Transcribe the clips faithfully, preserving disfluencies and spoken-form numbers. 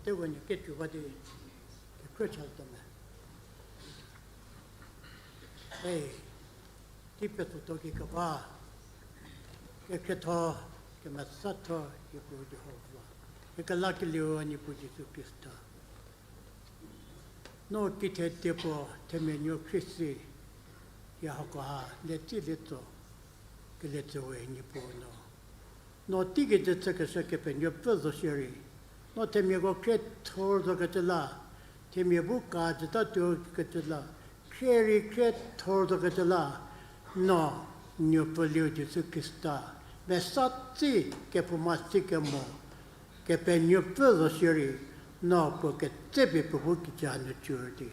Teko nie ketuo ba di, kekhrie cha tuo me. E, tei petsotuo ki keba, kekhrietho, kemesatho, Niepuu Jihova, kekela kelieu Niepuu Jisu Khrista. No kithedie puo themia nuo khrie si, hie hakoha le tsi le tso, kele tsüwe Niepuu no. No teigei jü chükeshü Kepenuopfü zo shierei, no themiako khriethor zokecü la, themia bu ka jütatuo kecü la, khrie rei khriethor zokecü la, no nuopfüliu Jisu Khrista, mesa tsi kephouma si kemo, Kepenuopfü zo shierei, no puo ketsepie puo bu kija nu cür di,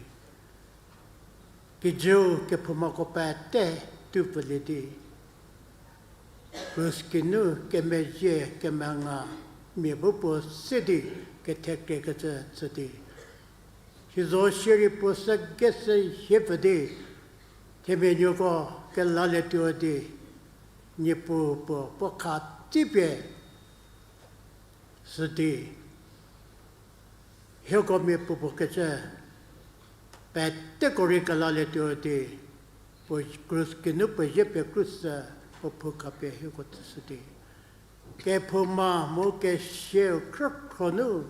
kijüu kephoumako pete tuo pfülie di, krus ki nu kemezhie kemenga mia bu puo se di kethekekecü chü di, sizo shierei puo sü gese hie pfü di, themia nuoko kelalietuo di, Niepuu puo puo kha tsipie sü di, hieko mia puopuo kecü peteko rei kelalietuo di, puo krus ki nu puo zie pie krus sü puo phou khapie hieko tsüshü di, kephouma mu kesiau khrükhro nu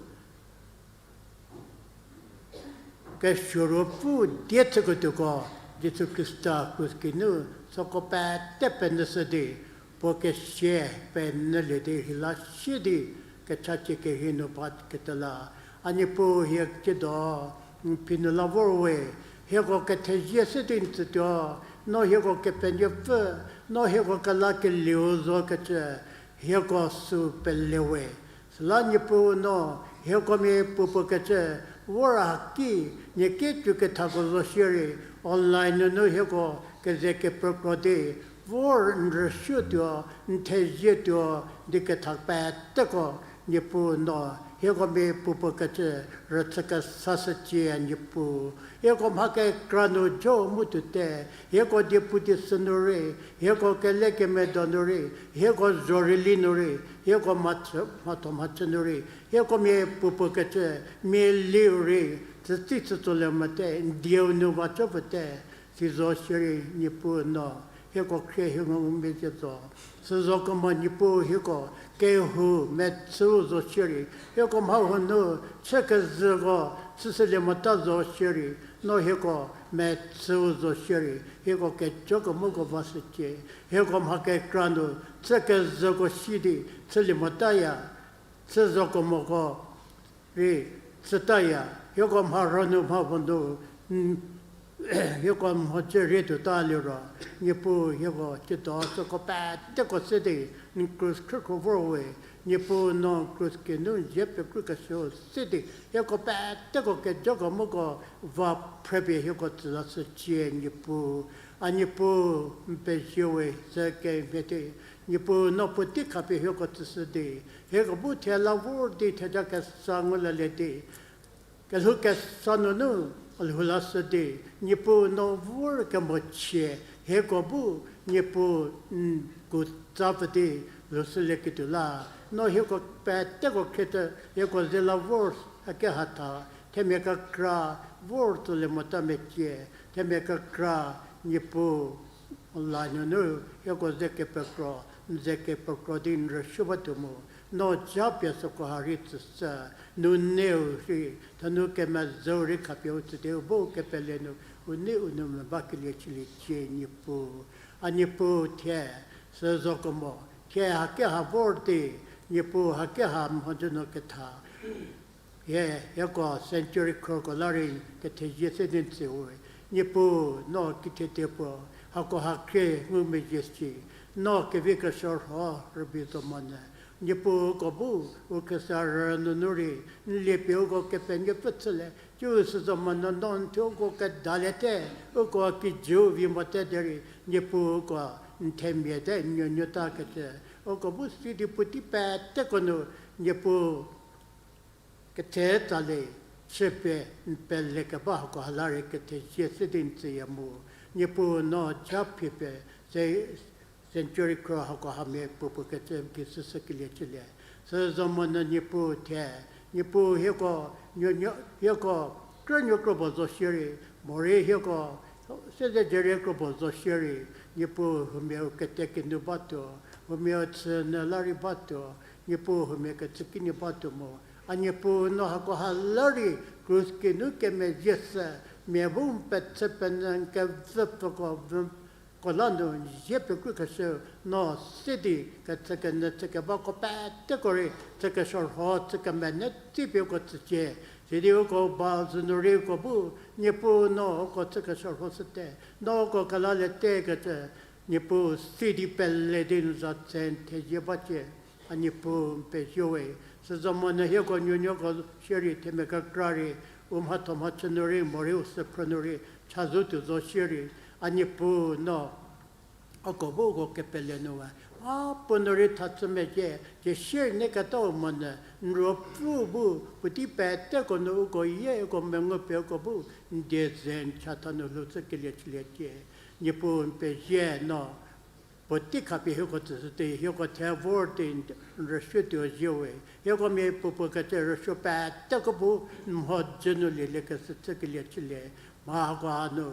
kesuo ruopfü die chüketuoko, Jisu Khrista krus ki nu süko pete penyüshü di, puo kesia penyülie di rheila sie di, kechachie kehie nu ba kete la, a Niepuu hie tsiedo n phi nu la vor we, hieko kethezie se di n tsütuo, no hieko Kepenuopfü, no hieko kelakelieu zokecü, hieko sü pele we. Süla Niepuu no hieko mia puopuo kecü vor haki, nie ki tuo kethako zo shierei, online nunu hieko keze kepekro di, vor n rüsuotuo, n thezietuo, di ketha peteko, Niepuu no hieko mia puopuo kecü rüchü kesashücie Niepuu. Hieko mha kekra nu jo mu tuote, hieko diepu di sü nu rei, hieko kele kemedo nu rei, hieko zhorüli nu rei, hieko mhachü, mhatho mhachü nu rei, hieko mia puopuo kecü, mia liu rei, tsütsi tsütsolie mote, n dieu nu va co pfüte, si zo shierei Niepuu no hieko khrie hie ngumezhie zo. Süzo kemo Niepuu hieko kehou mechüu zo shierei, hieko mha huo nu chükezhüko chüshülie mota zo shierei, no hieko mechüu zo shierei, hieko kejo kemuko vashücie, hieko mha kekra nu chükezhüko si di chülie motaya, chüzo kemoko rei chütaya, hieko mharhü nu mha huo nu, hieko mhodzü rei tuota liro, Niepuu hieko tsiedo süko peteko se di, n krus khrükhro vor we, Niepuu no krus ki nu zie pie krükeshüu se di, hieko peteko kejo kemuko va phrüpie hieko tsü lashücie Niepuu. A Niepuu, n pezie we sü kemhie di, Niepuu no puotei khapie hieko tsüshü di, hieko bu thie la vor di theja kesa ngulalie di, kelhou kesa nunu lhou lashü di, Niepuu no vor kemochie, hieko bu Niepuu n ku tsa pfü di lhoushülieketuo la, no hieko peteko khrietho, hieko ze la vor haki hatha, themia kekra vor tsolie mota mecie, themia kekra Niepuu la nunu hieko ze kepekro, n ze kepekro di n rüsuo batuo mu, no japie süko ha rei tsüshü, nuneu rei, thenu kemezhüu rei khapie u tsü di u bu kepele nu, u nei u nou me bakelie chüliecie Niepuu. A Niepuu thie, süzo kemo, thie haki ha vor di, Niepuu haki ha mhodzü nu ketha hie, hieko sanctuary khorko la rei kethezie se di n tsüwe. Niepuu no kithedie puo, hako ha khrie ngumezhie si, no kevi kesuo rho rübei zo monyü. Niepuu uko bu, u khriesarü nunu rei, n liepie uko Kepenuopfü chülie, tsiu süzo monyü no n thuo uko kedaliete, uko kijüu vi mote derei, Niepuu uko n themia te n nuonuo ta kecü, uko bu si di puotei peteko nu, Niepuu kethetsali, chüpie n pelekeba hako ha la rei kethezie se di n tsüya mu, Niepuu no ja phipie, se sanctuary khro hako hamia puopuo kecü gei süshükelie chülie. Süzo monyü Niepuu thie, Niepuu hieko, nuonuo, hieko, krünuo kro puo zo shierei, morei hieko, sede jürie kro puo zo shierei, Niepuu huomia u kete kinu batuo, huomia u chü nyü la rei batuo, Niepuu huomia kecü kinu batuo mo. A Niepuu no hakoha la rei, krus kinu kemezhie sü, mia bu n pechü penyü n kevü pfüko vü ko la nu zie pekrükeshü no se di kechükenyü chükebako peteko rei chü kesuo rho chü kemenei tsipie uko tsücie. Sidi uko ba zü nu rei uko bu, Niepuu no uko chü kesuo rho shüte, no uko kelaliete kecü, Niepuu sidi pele di n za tse n thezie bacie. A Niepuu n pezie we, süzo monyü hieko nuonuoko shierei themia kekra rei, u mhatho mhachü nu rei morei u süphrü nu rei chazou tuo zo shierei, a Niepuu no uko bu uko kepele nu we mha puo nu rei thachü mecie, cie shierei nie ketau monyü n Ruopfü bu puotei peteko nu uko yie uko mengu pie uko bu n die ze n chatha nu lhou chükelie chüliecie. Niepuu n pezie no puotei khapie hieko tsüshü di hieko the vor di n rüsuo tuo zie we, hieko mia puopuo kecü rüsuo peteko bu n mhodzü nu lieliekeshü chükelie chülie. Mha hakoha nu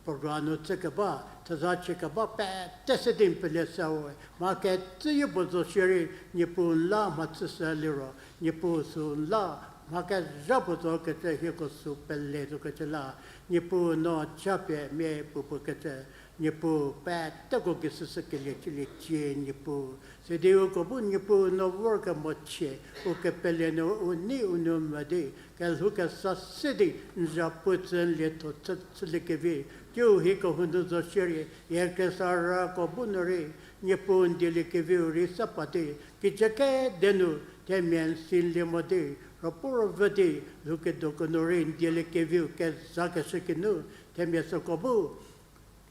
program nu chükeba, theza chükeba pete se di n pele sa we, mha kecüyo puo zo shierei Niepuu n la mhachüshü liro, Niepuu sü n la mha kezha puo zo kecü hieko sü pele zo kecü la, Niepuu no japie mia puopuo kecü, Niepuu peteko gei süsü kelie chüliecie Niepuu. Sidi uko bu Niepuu no vorkemo chie, u kepele nu u nei u nou mvü di, kelhou kesa se di n zapu tsü n lietho chü chüliekevi, tsiu hie kehou nu zo shierei, hie kesarako bu nu rei, Niepuu n dieliekeviu rei sa pa di, kijü kede nu themia n si n lie mo di, ruopfü ruopfü di, lhoukedoko nu rei n dieliekeviu kezakeshü kinu, themia süko bu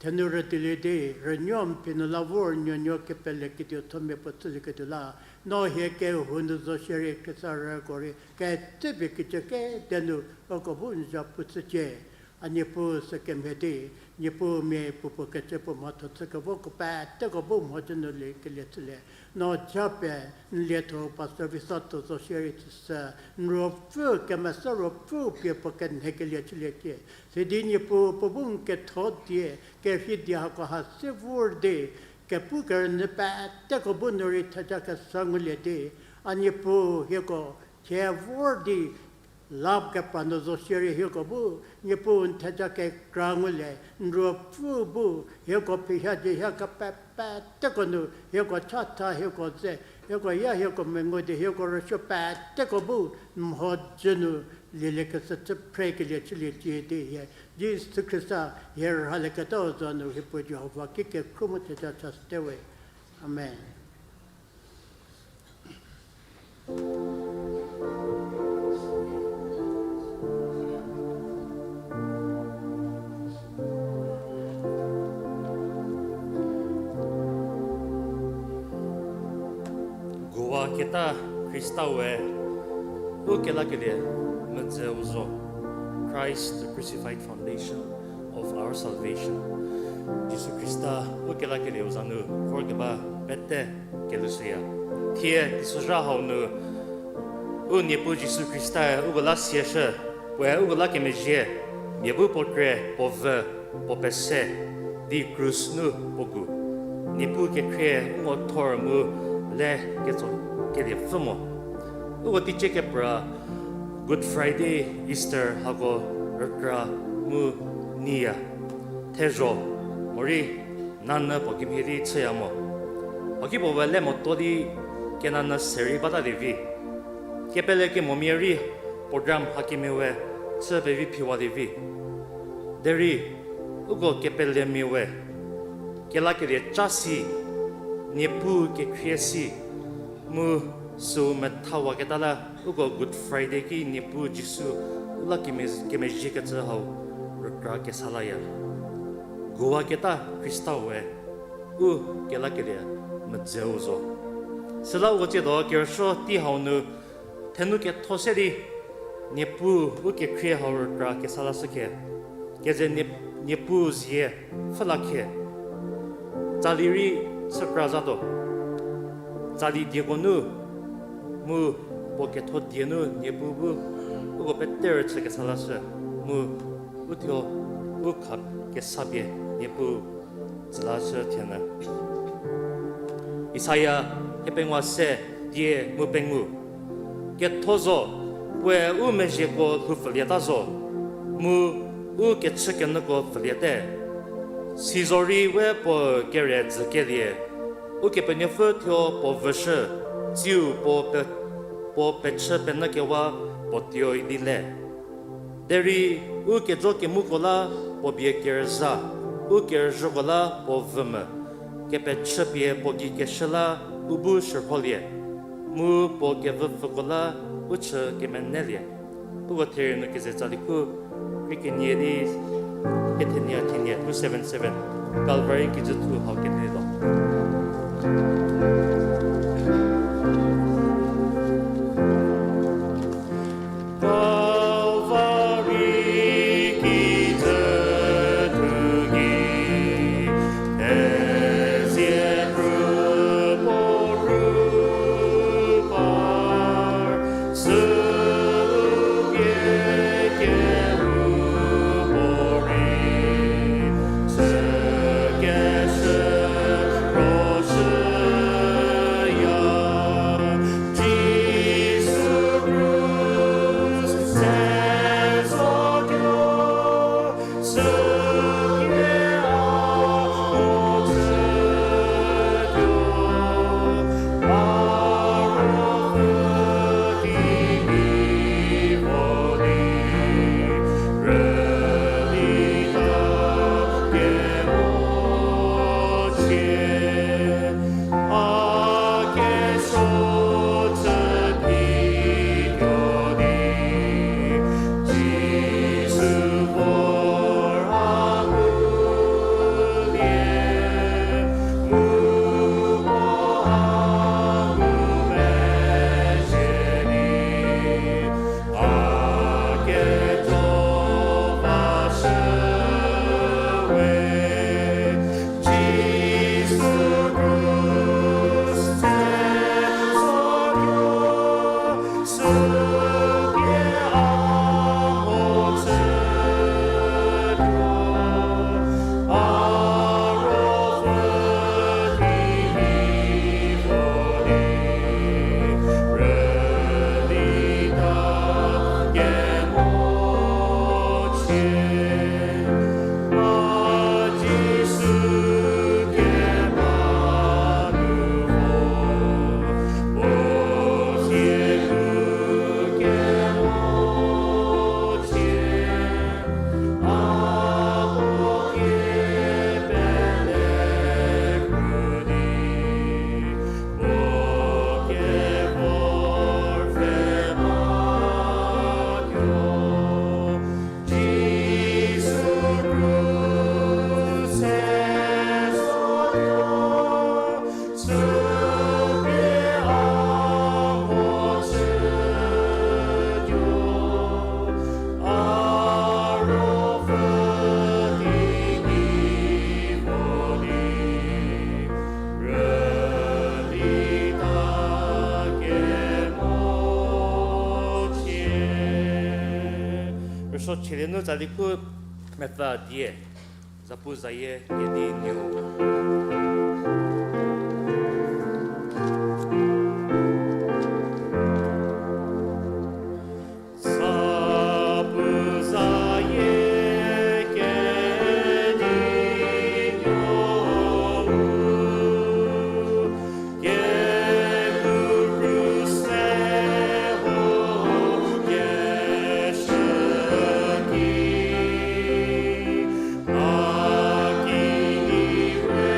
thenu rüdilie di, rünuo n phi nu la vor nuonuo kepele kediu thomia puo chülieketuo la, no hie kehou nu zo shierei kesarako rei ketsepie kijü kede nu uko bu n zapu tsücie. A Niepuu sükemhie di, Niepuu mia puopuo kecü puo mhatho chükevoko peteko bu mhodzü nu liekelie chülie. No japie n lietho pastor Visato zo shierei tsüshü, n Ruopfü kemesa Ruopfü pie puo kenhekelie chüliecie. Sidi Niepuu puo bu n ketho die, kerhei die hakoha se vor di, kepu kerünyü peteko bu nu rei theja kesa ngulie di, a Niepuu hieko thie vor di, la kepra nu zo shierei hieko bu, Niepuu n theja kekra ngulie, n Ruopfü bu hieko phiha dieha kepe peteko nu hieko chatha hieko ze, hieko ya hieko mengu di hieko rüsuo peteko bu n mhodzü nu lieliekeshü chü phrekelie chüliecie di hie, Jisu Khrista hie rhalieketau za nu hie puo Jihova ki kekhruo mu theja chashüte we. Amen. Guwa keta Khrista we, u kelakelie medze u zo, Christ, the crucified foundation of our salvation. Jisu Khrista, u kelakelieu za nu vorkeba pete kelushüya. Thie teisozha hau nu, u Niepuu Jisu Khrista-e uko la siashü, puoe uko la kemezhie, mia bu puo kre, puo vü, puo pese, di krus nu puo gu. Niepuu kekhrie u ngo thor mu le ketso keliepfü mo. Uko teicie kepra Good Friday, Easter hako rükra mu neiya. Thezho, morei nanyü puo kemhie di chüya mo. Puo ki puo we le motuo di kenanyü se rei batalie vi. Kepele kemomia rei program hakemhie we chü pevi phiwalie vi. Derei, uko kepelemia we kelakelie ca si, Niepuu kekhrie si, mu süu methawaketa la uko Good Friday ki Niepuu Jisu u la keme-, kemezhiekecü hau rükra kesa laya. Guwaketa Khrista we, u kelakelie medze u zo. Süla uko tsiedo kerüsuo tei hau nu thenu ketho se di Niepuu u kekhrie hau rükra kesa lashükhe. Keze Nie-, Niepuu zie pfhü lakhe. Tsali rei chükra zatuo. Tsali dieko nu mu puo ketho die nu Niepuu bu uko pete rüchü kesa lashü, mu uthuo u kha kesa pie Niepuu tsü lashü thienyü. Isaia kepengou se die mu pengou. Ketho zo, puoe u mezhieko lhoupfülieta zo, mu u kechükenyüko pfüliete. Sizorei we puo kere dzükelie, Ukepenuopfü thuo puo vüshü, tsiu puo pe-, puo pechü penyükewa puo tuoi di le. Derei u kejo kemuko la puo bie kerüzha, u kerüzhoko la puo vümvü, kepechüpie puo gei keshü la u bu shürholie, mu puo kevüpfüko la u chü kemenelie. Uko therie nu keze tsali khu, rei kenie di kethenie thenie two seven seven, Calvary kijüthu hau kenie lo. Calvary kijüthu gei, thezie kru puo ru par, süu pie keru puo rei, chükeshü ro shüya. Jisu Khrista se zotuo, süu pie a mo chütuo, a ruopfü di gei vo di, rüli ta kemo cie. A kesuo chüphi tuo di, Jisu vor a ngulie, mu puo a ngumezhie di, a kejo vashü we. Jisu Khrista se zotuo, süu pie a mo chütuo, a ruopfü di gei vo di, rüli ta kemo cie. A Jisu keba nu vo, puo zie nu kemo cie, a puo kie pele kru di, puo kevor pfhe batuo. Jisu Khrista se zotuo, süu pie a mo chütuo, a ruopfü di gei vo di, rüli ta kemo cie. Rüsuo chielie nu tsali khu mepfü die, Zapu Zayie Kedinuo. Zapu Zayie Kedinuo, kehou krus se ho keshü ki, a kinyi we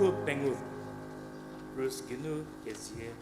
Pengou, Krus geinu kezie.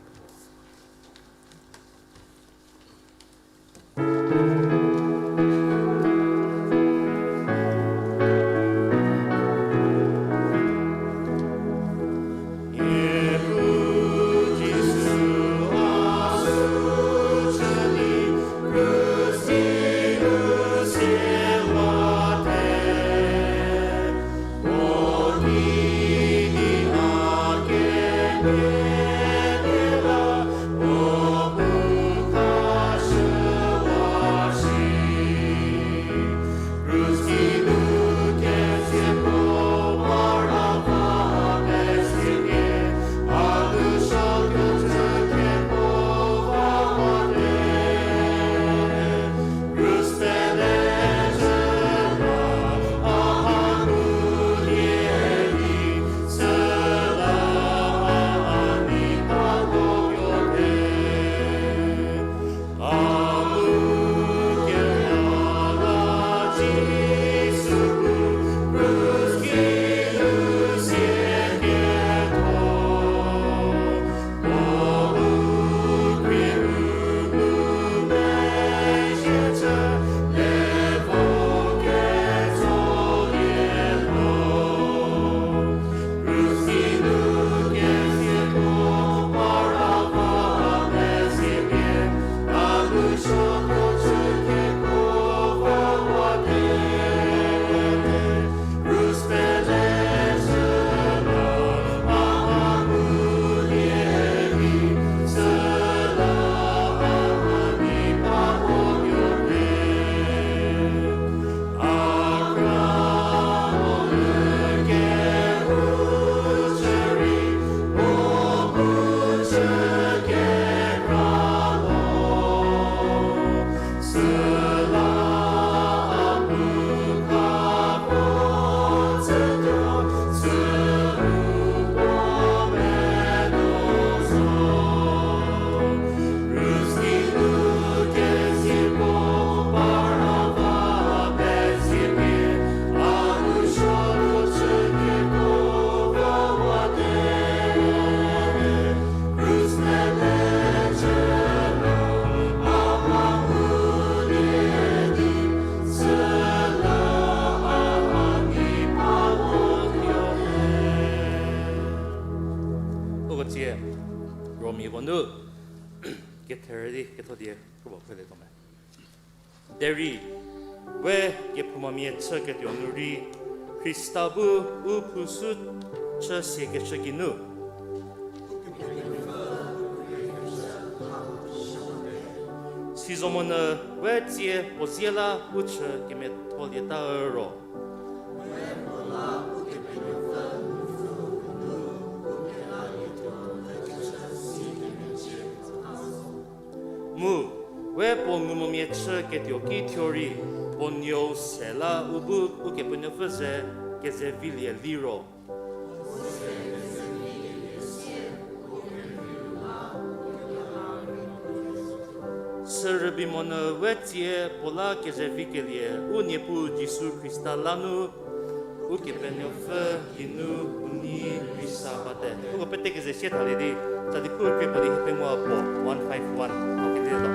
Uko tsie, Romiko nu, ketherü di ketho die, krobo pfhülie tuo me. Derei, we kephoumamia chüketuo nu rei, Khrista bu u phushü chü siekeshü geinu. Sizomonyü we tsie puo zie la u chü kemetholie ta ro. Mu, we puo ngumomia chü ketuo ki thuo rei, puo nuou se la u bu Ukepenuopfü ze kezevilie liro. Sürübei monyü we tsie puo la kezevikelie u Niepuu Jisu Khrista la nu, Ukepenuopfü geinu u nei rei sa bate. Uko pete keze sie thalie di, tsali pu kre puo di hie pengou puo, one five one. Uko kedi do.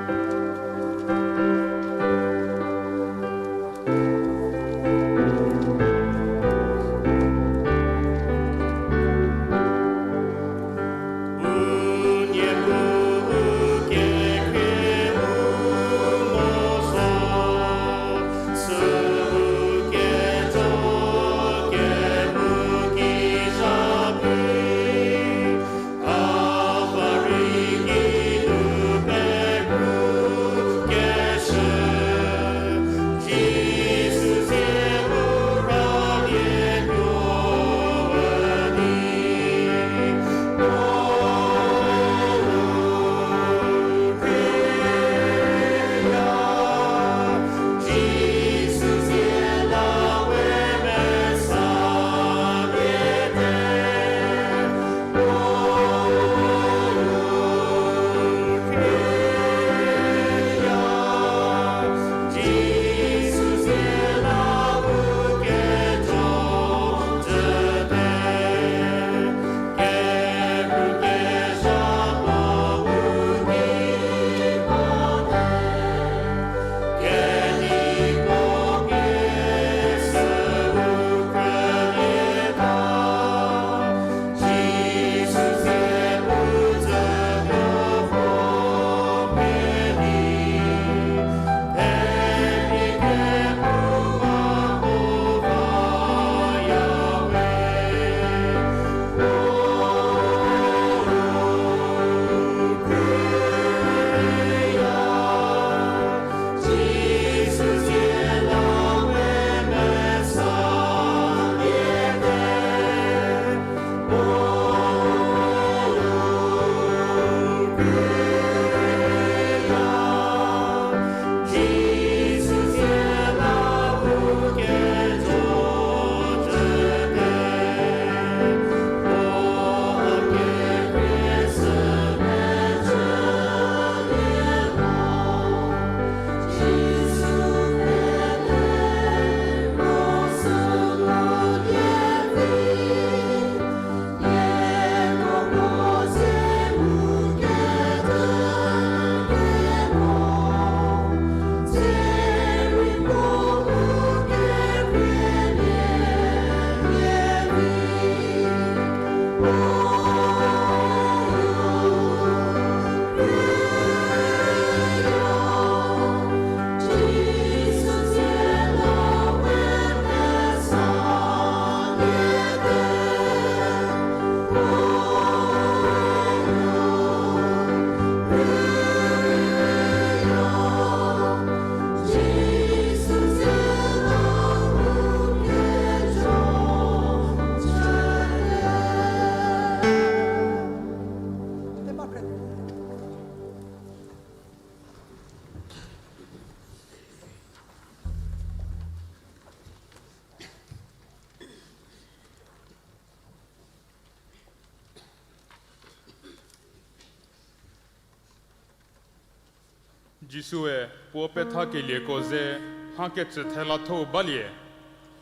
Jisue puo pethakelieko ze mha kecü thela thou balie.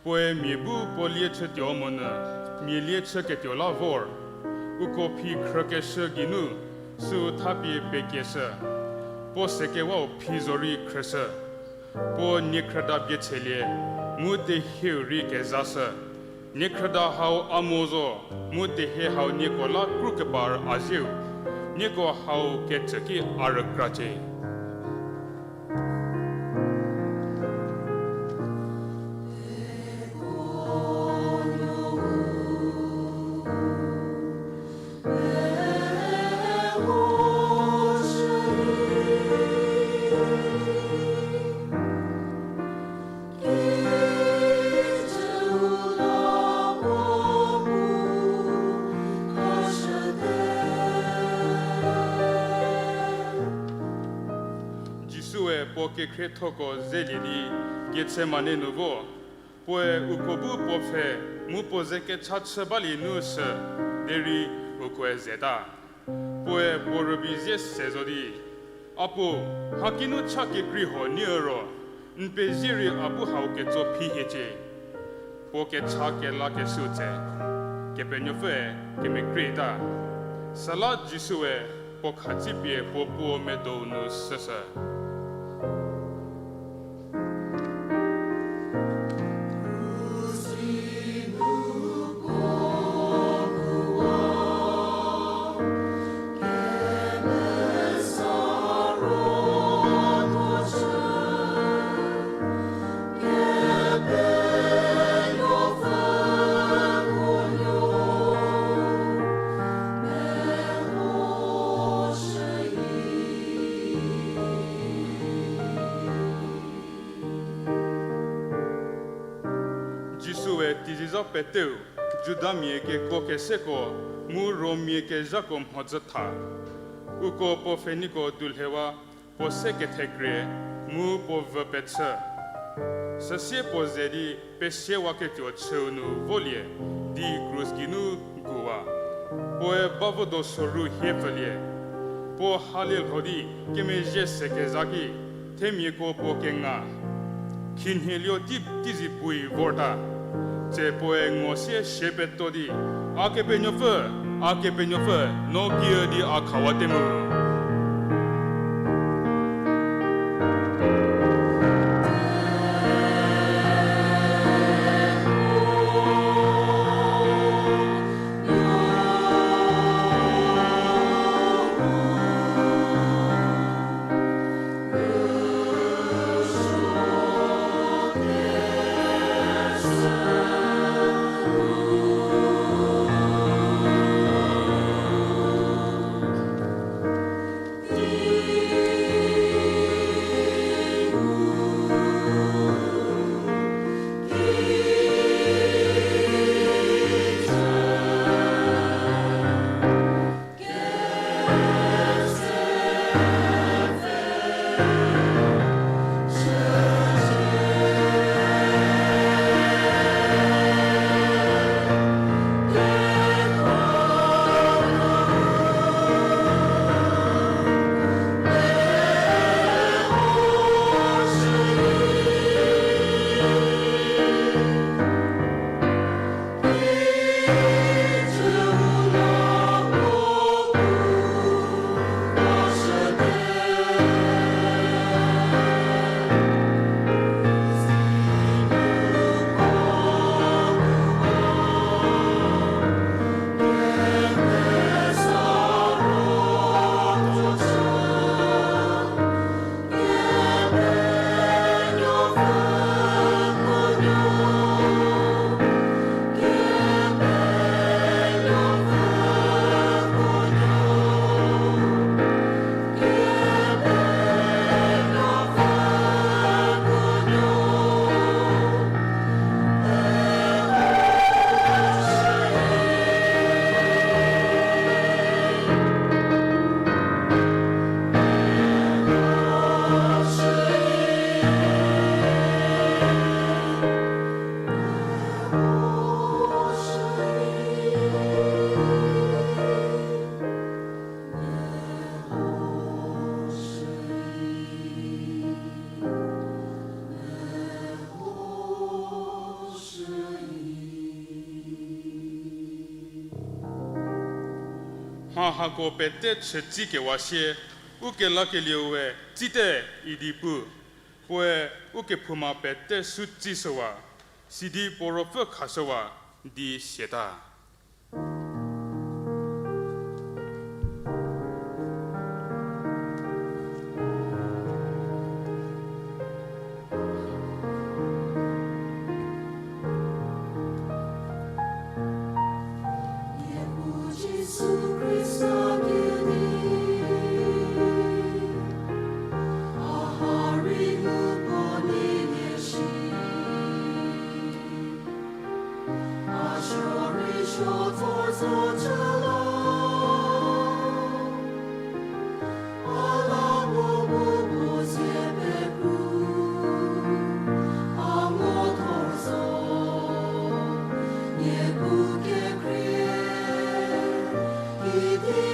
Puoe mia bu puo lie chütuo monyü, mia lie chüketuo la vor. Uko phi khrükeshü geinu, süu thapie pekieshü. Puo sekewau phi zorei khrüshü. Puo niekhrüda bie tshelie, mu tehieu rei kezashü. Niekhrüda hau a mo zo, mu tehie hau nieko la krukepar a zieu, nieko hau kecü ki a rükracie. Jisue puo kekhriethoko zelie di Getsemane nu vo. Puoe uko bu puo pfhe mu puo ze kecha chü balie nu sü, derei ukoe zeta. Puoe puo rübei zie se zo di, Apuo, mhakinu cha kekreiho nie ro, n pezie rei a bu hau ketso phi hiecie. Puo kecha kelakeshüu tse, Kepenuopfüe kemekrieta. Süla Jisue puo khatsipie puo puo medou nu süshü. Jisue teizizha peteu, Judamia kekuo keseko, mu Rommia kezhako mhodzü tha. Uko puo pfheniko dulhewa, puo se kethekrie, mu puo vü pechü. Süsie puo ze di pesiewaketuo chüu nu volie, di krus geinu guwa. Puoe bavodo soru hie pfülie. Puo halie lho di kemezhie se kezha ki, themiako puo kenga. Khinhielie-o tei, teizie pui vorta. Tse puoe ngo sie sie peto di, A Kepenuopfü, A Kepenuopfü, no kiüdi a khawate mu. Mha hako pete chütsikewa sie, u kelakelieu we tsite idi pu, puoe u kephouma pete sü tsishüwa, sidi puo ruopfü khashüwa di siata. Niepuu Jisu Khrista kenie, a ha rei nu puo nei lie shi. A suo rei suo thor zo cü la, a la puo bu puo zie pekru, a mo thor zo, Niepuu kekhrie, idi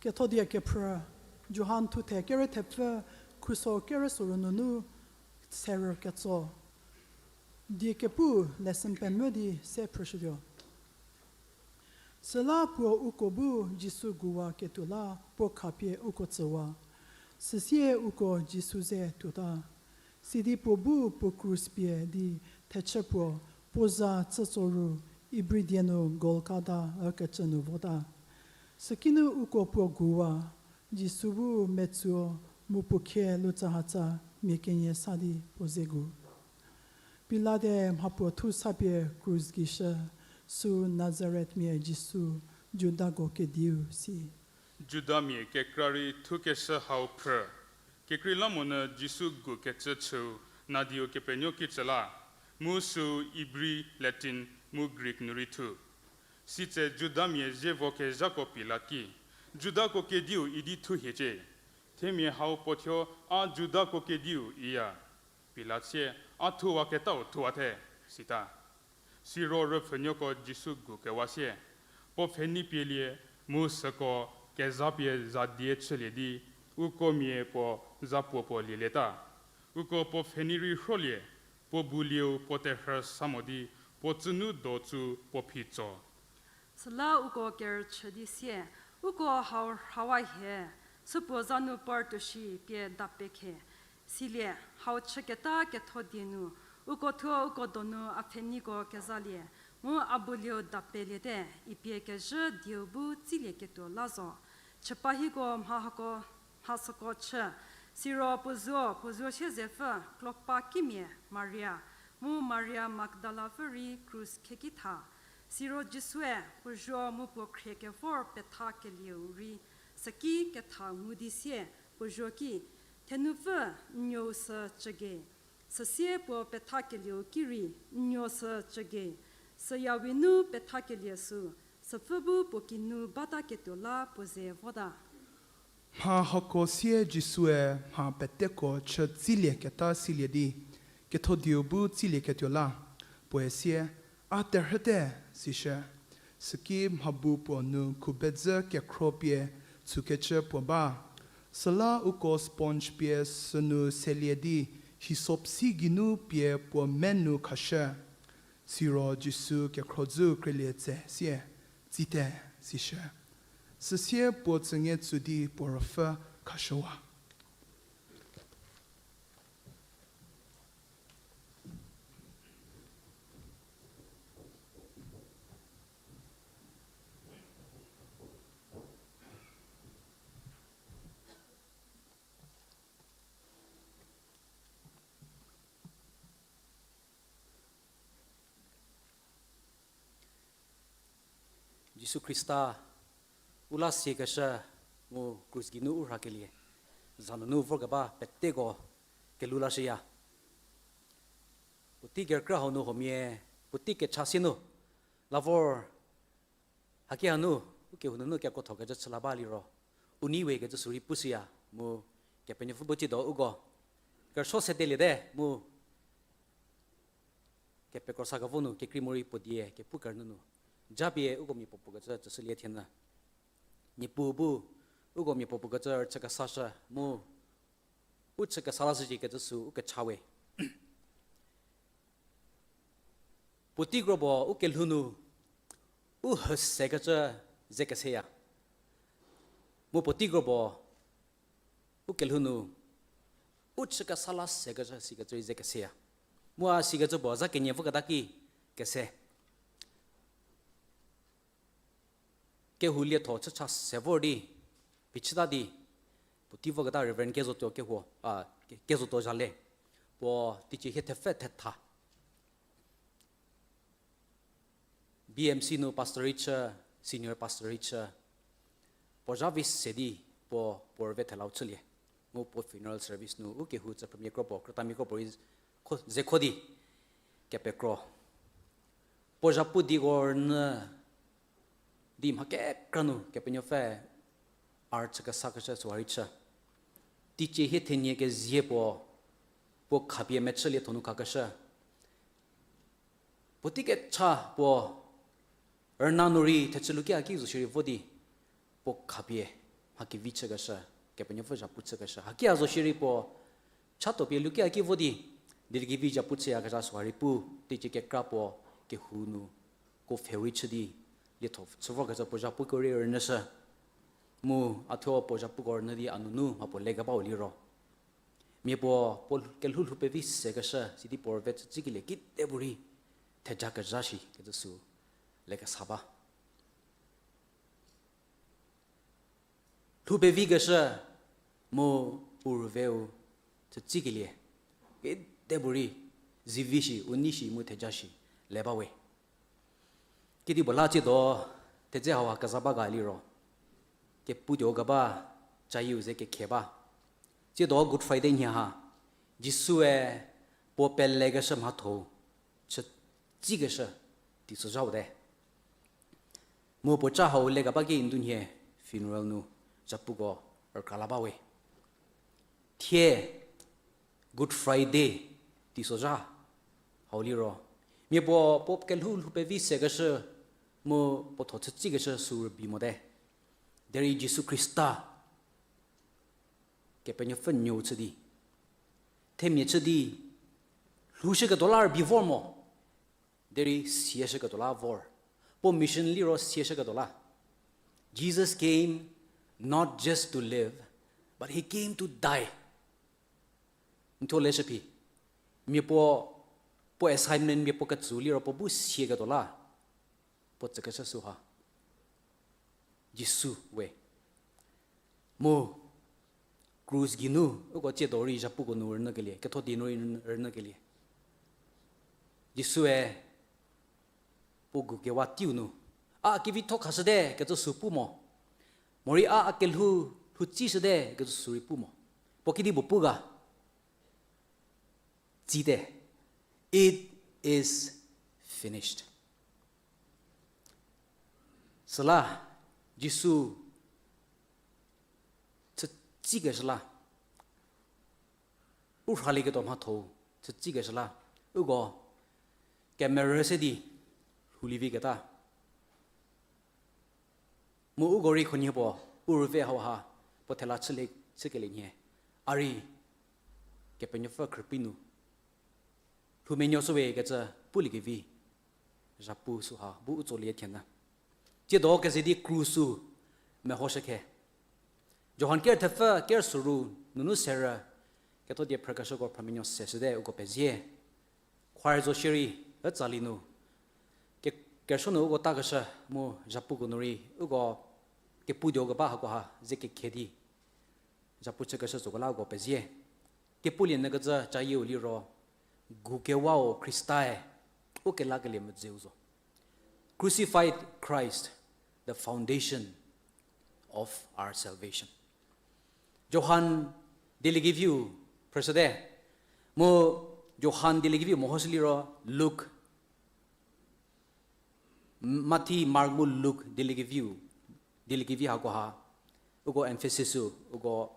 Kethodie kephrü, Johan thuthe kere thepfü, khuso kere soru nunu serü ketso. Die kepu lesson pemvü di se phrüshütuo. Süla puo uko bu Jisu guwa ketuo la puo khapie uko tsüwa. Süsie uko Jisu ze tuota. Sidi puo bu puo krus pie di thechü puo, puo za tsütso ru, Ibri die nu Golgotha ükecü nu vota. Sükinu uko puo guwa, Jisu bu metsuo mu puo khie lutsühatsa mia kenie sa di puo ze gu. Pilate mhapuo thu sapie krus gei shü, sü Nazarethmia Jisu, Judako kediu si. Judamia kekra rei thukeshü hau phrü. Kekreilamonyü Jisu gu kecü chüu nadiu kepenuo kicü la, mu süu Ibri, Latin, mu Greek nu rei thu. Sitse Judamia zievo kezhako Pilat ki, Judako kediu idi thu hiecie. Themia hau puo thuo, a Judako kediu iya. Pilat sie, a thuwaketau thuwate, sita. Siro rüpfhünuoko Jisu gu kewa sie, puo pfhenei pielie, mu süko kezha pie za die chülie di, uko mia puo za puo puo lielieta. Uko puo pfhenei rei rholie, puo bu lieu puo terhü sa mo di, puo tsünu do tsu puo phi tso. Süla uko kerüchü di sie, uko hau rhawa hie, supuo za nu partuo shi pie dapekhe. Silie, hau chüketa ketho die nu, uko thuo uko donu a pfheneiko kezalie, mu a bu lieu dapeliete, ipie kezhü dieu bu tsilieketuo la zo. Chüpa hieko mha hako, mha süko chü, siro puo zuo, puo zuo siezepfü, klopa kimia Maria, mu Maria Magdalapfü rei krus kheki tha. Siro Jisue puo zuo mu puo khrie kevor petha kelieu rei, süki ketha ngu di sie, puo zuo ki, thenupfü, n nuou sü cügei. Süsie puo petha kelieu ki rei, n nuo sü cügei. Süyawi nu pethakelie sü, süpfü bu puo kinu bataketuo la puo ze vota. Mha hako sie Jisue mha peteko chü tsilieketa silie di, ketho dieu bu tsilieketuo la, puoe sie, a terhüte, sishü. Süki mha bu puo nu khubedzü kekhro pie tsükecü puo ba. Süla uko sponge pie sünu selie di, hyssop si geinu pie puo me nu khashü. Siro Jisu kekhrodzü krelie tse sie, tsite, sishü. Süsie puo tsünge tsü di puo ruopfü khashüwa. Jisu Khrista u la siakeshü mu krus geinu u rhakelie, za nunu vorkeba peteko kelhou lashüya. Puotei kerükrü hau nu huomia, puotei kecha sie nu la vor, haki hanu, u kehou nunu kekotho kecü chü la ba liro, u nei we kecü sü rei pushüya mu, Kepenuopfü bu tsiedo uko kerüsuo sedeliete mu, kepekro sa kevo nu kekrei morei puo die kepu kerünyü nu, japie uko mia puopuo kecü tsüshülie thienyü. Niepuu bu uko mia puopuo kecü rüchü kesashü mu, u chü kesa lashücie kecü sü u kecha we. Puotei kro puo u kelhou nu u hüsekecü ze keseya. Mu puotei kro puo u kelhou nu u chü kesa la sekecü sikecü rei ze keseya. Mu a sikecü puo za kenie voketa ki kese. Kehou lietho chücha se vor di, phichüta di, puotei voketa Reverend Kezotuo kehuo, a, Ke-, Kezotuo Zhale. Puo teicie hie thepfü thetha. B M C nu pastor rei chü, senior pastor rei chü, puo zha vi se di puo, puo rüve thelau chülie. Mu puo funeral service nu u kehou tsüphrümia kro puo, krütamia kro puo rei kho-, ze kho di kepekro. Puo zhapu dieko rünyü di mha kekra nu Kepenuopfü a rüchü kesakeshü süu a rei chü. Teicie hie thenie kezie puo, puo khapie mechü lietho nu khakeshü. Puotei kecha puo rüna nu rei thechü luki a ki zo shierei vo di puo khapie mha kevi chükeshü, Kepenuopfü zhapu chükeshü. Haki a zo shierei puo, chato pie lukia ki vo di, dieliekevi zhapu chüyakezha süha rei pu, teicie kekra puo, kehou nu, ko pfhe rei chü di, lietho chü vorkecü puo zhapuko rei rünyüshü. Mu, a thuo puo zhapuko rünyü di a nunu mha puo lekebau liro. Mia puo, puo kelhou lhou pevi sekeshü, sidi puo rüve chütsikelie kite puorei, thejakezha shi, kecü sü, lekesa ba. Lhou pevikeshü mu u rüveu chütsikelie, kite puorei, zivi shi, u nei shi, mu theja shi, le bawe. Kedipuo la tsiedo, thedze hauha keza ba ga liro. Keputuo keba, cayieu ze kekhe ba. Tsiedo Good Friday nhie ha, Jisue puo pelekeshü mhatho-u, chütsikeshü, teisozhau te. Mu puo ca hau lekeba ki ndunhie funeral nu zhapuko rükra la bawe. Thie Good Friday teisozha hau liro. Mia puo puo kelhou lhou pevi sekeshü mu puo tho chütsikeshü sü rübei mote. Derei Jisu Khrista Kepenuopfü nuou chü di, themia chü di, lhoushüketuo la rübei vor mo, derei sieshüketuo la vor. Puo mission liro sieshüketuo la. Jesus came not just to live, but he came to die. N thuo leshü phi. Mia puo, puo assignment mia puo ketsü liro puo bu sieketuo la. Puo tsükeshü süha. Jisu we. Mu, krus geinu, uko tsiedo rei zhapuko nu rünyükelie, ketho di nu rei rünyükelie. Jisue, puo gu kewa teiu nu, a kevitho khashüte kecü sü pu mo. Morei a, a kelhou, lhou tsishüte kecü sü rei pu mo. Puo kedipuo pu ga. Tsite, it is finished. Süla, Jisu, chütsikeshü la, u rhalieketuo mhatho-u, chütsikeshü la, uko, kemerü se di, lhoulie viketa. Mu uko rei khunhie puo, u rüve hauha, puo thela chülie, chükelie nhie. A rei, Kepenuopfü khrüpei nu. Lhoumenuo shüwe kecü, puliekevi. Zhapu süha, bu u tsolie thienü. Tsiedo keze di krus sü, mehoshükhe. Johan ker thepfü, ker süru, nunu serü, ketho die phrükeshüko phrümenuo seshüte uko pezie. Choir zo shierei, ütsali nu. Ke, kerüsuo nu uko takeshü mu zhapuko nu rei, uko keputuo keba hakoha, ze kekhe di. Zhapu chükeshü süko la uko pezie. Kepulie nyü kecü cayieu liro, gu kewau Khristae, u kelakelie medzeu zo. Crucified Christ, the foundation of our salvation. Johan dieliekeviu phrüshüte, mu Johan dieliekeviu mehoshü liro Luk, Mathi, Mark mu Luk dieliekeviu, dieliekevi hakoha, uko emphasis-u, uko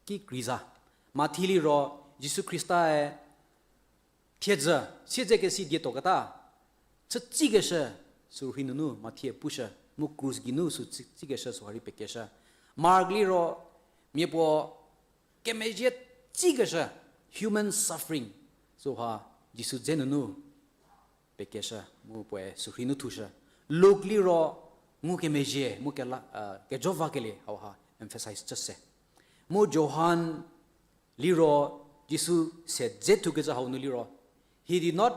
ki kreiza. Mathi liro Jisu Khristae thiedzü, siedzekesi dietuoketa, chütsikeshü sü rhei nunu Mathie pushü, mu krus geinu sü chü, tsikeshü süha rei pekeshü. Mark liro, mia puo kemezhie tsikeshü, human suffering, süha Jisu dze nunu pekeshü, mu puoe sü rhei nu thushü. Luk liro, ngukemezhie, mu kela, kejo vakelie, hauha emphasize chü se. Mu Johan liro, Jisu se dze thukecü hau nu liro, he did not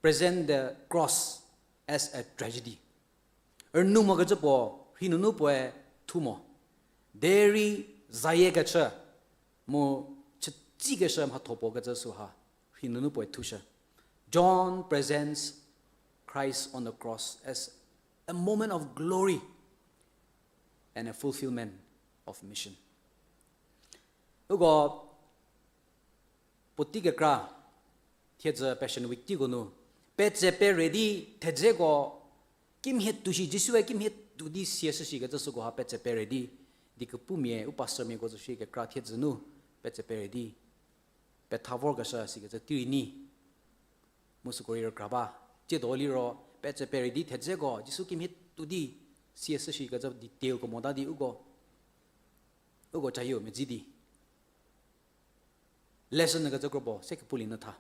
present the cross as a tragedy. Rünou mokecü puo, rhei nunu puoe thu mo. Derei zayie kechü, mu chütsikeshü mhatho puo kecü süha, rhei nunu puoe thushü. John presents Christ on the cross as a moment of glory and a fulfillment of mission. Uko puotei kekra, thiedzü Passion Week teiko nu, petse pere di thedzeko, kimhie tuo shi, Jisue kimhie tuo di sieshü shikecü sükoha petse pere di, di kepumia, u pastormiako zo shi kekra thiedzü nu, petse pere di, petha vorkeshü sikecü tei rei nyi. Mu süko rei rükra ba, tsiedo liro, petse pere di thedzeko, Jisu kimhie tuo di, sieshü shikecü detailko mota di uko Uko cayieu medzi di. Lesson nu kecü kropuo se kepulie nyü tha.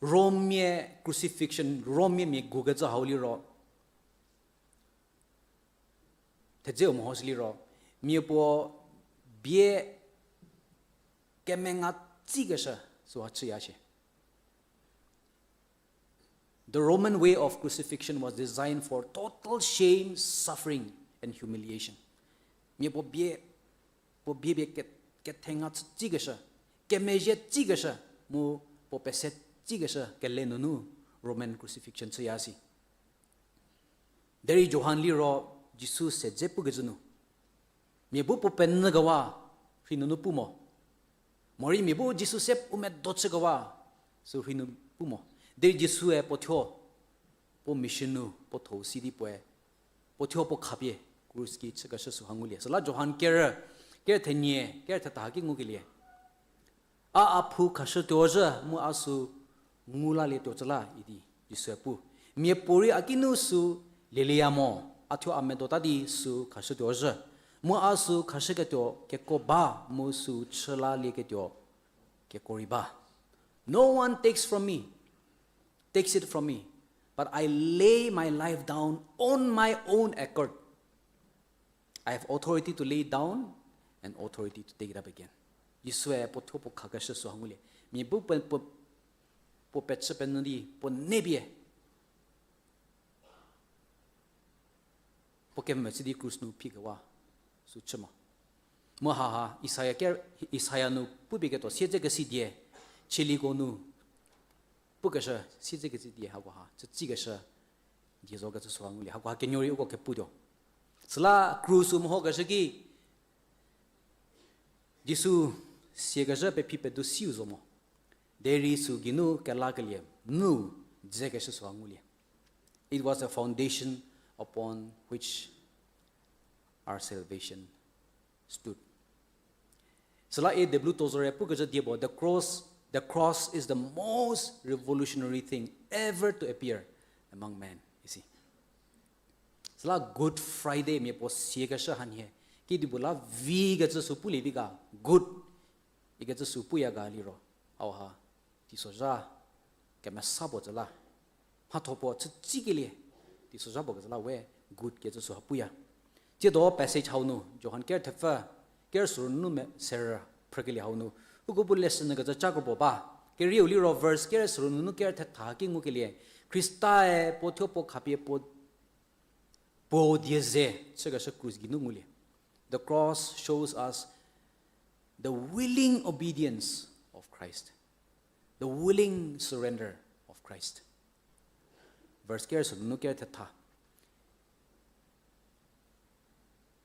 Rommia crucifixion, Rommia mia gukecü hau liro. Thedzeu mehoshü liro, mia puo bie kemenga tsikeshü süha chüya shie. The Roman way of crucifixion was designed for total shame, suffering, and humiliation. Mia puo bie, puo bie bie ke-, kethenga tsikeshü, kemezhie tsikeshü, mu puo pese tsikeshü kele nunu Roman crucifixion chüya si. Derei Johan liro Jisu se dze pukecü nu, mia bu puo penyükewa rhei nunu pu mo. Morei mia bu Jisu se u medo chükewa sü rhei nu pu mo. Derei Jisue puo thuo, puo mission nu puo thou si di puoe, puo thuo puo khapie krus ki chükeshü süha ngulie. Süla Johan kerü, kerü thenie, kerü thetha ki ngukelie. A a phu khashütuo zhü mu a sü ngu lalietuo cü la idi Jisue pu. Miapuorei a kinu sü lielieya mo, a thuo a medota di sü khashütuo zhü. Mu a sü khashüketuo keko ba mu sü chü lalieketuo keko rei ba. No one takes from me, takes it from me, but I lay my life down on my own accord. I have authority to lay it down and authority to take it up again. Jisue puo thuo puo khakeshü süha ngulie. Mia bu puo, puo, puo pechü penyü di puo nepie puo kemvü chü di krus nu phikewa sü chü mo. Mu haha, Isaia ke, Isaia nu pupie ketuo siedzekesi die, chieliko nu pukeshü siedzekesi die hakoha chütsikeshü die zo kecü süha ngulie. Hakoha kenuo rei uko keputuo. Süla krus u mehokeshü ki, Jisu siakezhü pephi pedu siu zo mo. Derei sü geinu kelakelie nu dzekeshü süha ngulie. It was a foundation upon which our salvation stood. Süla A W Tozer-e pukecü die puo, the cross, the cross is the most revolutionary thing ever to appear among men, isi. Süla Good Friday mia puo siakeshü hanhie, kedipuo la vikecü sü pulie vi ga, good ikecü sü puya ga liro, hauha teisozha kemesa puo cü la, mhatho puo chütsikelie teisozha puo kecü la we good kecü süha puya. Tsiedo passage hau nu Johan kerü thepfü, kerü sürü nunu me serü phrükelie hau nu, uko bu lesson nu kecü ca kropuo ba. Kerieu liro verse kerü sürü nunu kerü thetha ki ngukelie, Khrista-e puo thuo puo khapie puo puo die ze chükeshü krus geinu ngulie. The cross shows us the willing obedience of Christ, the willing surrender of Christ. Verse kerü sünunu kerü thetha.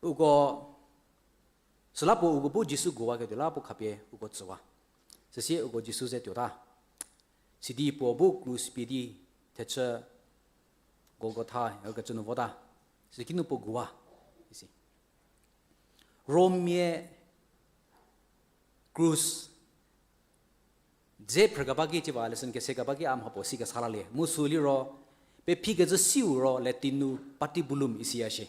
Uko, süla puo uko bu Jisu guwaketuo la puo khapie uko tsüwa. Süsie uko Jisu ze tuota. Sidi puo bu krus pie di thechü Golgotha ikecü nu vota. Sükinu puo guwa, isi. Rommia krus dze phrükeba ki, ciba lesson kese keba ki a mha puo si kesa lalie. Mu sü liro, pephikecü siu ro Latin nu patibulum isiya shie.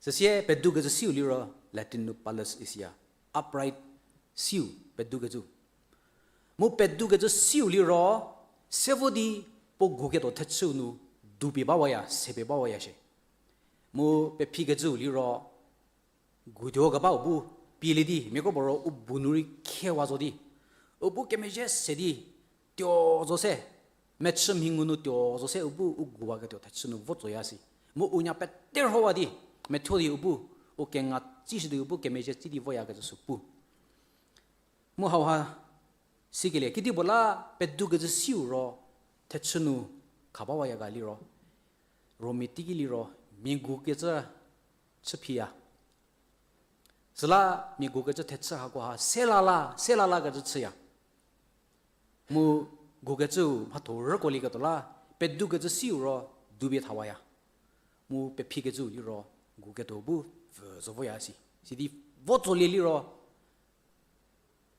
Süsie pedukecü siu liro Latin nu palus isiya. Upright siu pedukecü. Mu pedukecü siu liro, se vo di puo guketuo thechüu nu dupie bawaya, sepie bawaya shie. Mu pephikecüu liro, gutuo kebau bu pielie di, miakro puo ro u bu nu rei khewa zo di, u bu kemezhie se di, tuo zo se, mechü mhi ngu nu tuo zo se u bu u guwaketuo thechü nu vo tsoya si. Mu u nya pete rhowa di, methuo di u bu, u kenga tsishü di u bu kemezhie tsi di voyakecü sü pu. Mu hauha sikelie, kedipuo la pedukecü siu ro thechü nu kha bawaya ga liro, Rommia teiki liro, mia gukecü chü phiya. Süla mia gukecü thechü hakoha, se lala, se lalakecü chüya. Mu gukecüu mhatho rükolieketuo la, pedukecü siu ro dupie thawaya. Mu pephikecüu liro, guketuo bu pfü zo voya si. Sidi vo tsolie liro,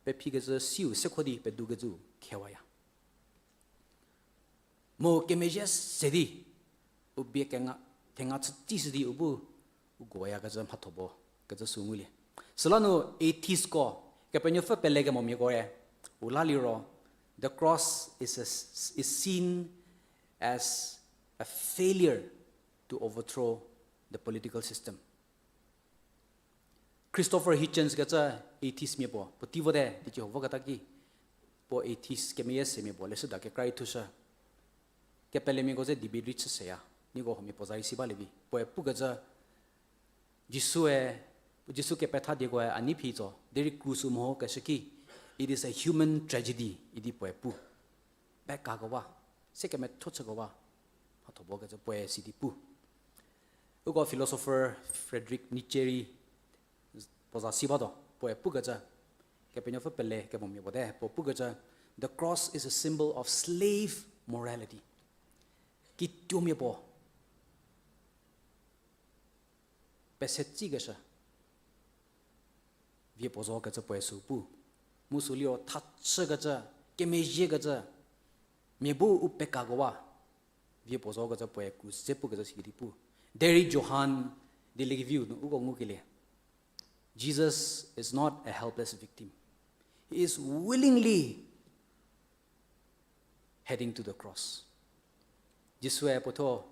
pephikecü siu sekho di pedukecüu khewaya. Mu kemezhie se di, u bie kenga, thenga chütsi shü di u bu, u guwayakecü mhatho bo, kecü sü ngulie. Süla nu atheistko, Kepenuopfü pelekemomiako-e, u la liro, the cross is, a, is seen as a failure to overthrow the political system. Christopher Hitchens kecü atheist mia puo, puotei vote, teicie ho voketa ki, puo atheist kemeyie semia puo, leshüda kekra rei thushü. Kepelemiako ze debate rei chü seya, nieko huomia puo za rei si balie vi. Puoe pukecü, Jisue, Jisu kepethadiakoe a nei phi tso, derei krus-u mehokeshü ki, it is a human tragedy, idi puoe pu. Pekakewa, se kemetho chükewa, mhatho bokecü puoe sidi pu. Uko philosopher Friedrich Nietzsche rei puo za si batuo, puoe pukecü, Kepenuopfü pelekemomia puo te, puo pukecü, the cross is a symbol of slave morality. Kituomia puo pese tsikeshü vie puo zokecü puoe sü pu. Mu sü liro thachükecü, kemezhiekecü, mia bu u pekakewa vie puo zokecü puoe krus dze pukecü sidi pu. Derei Johan Dieliekeviu nu uko ngukelie, Jesus is not a helpless victim. He is willingly heading to the cross. Jisue puothuo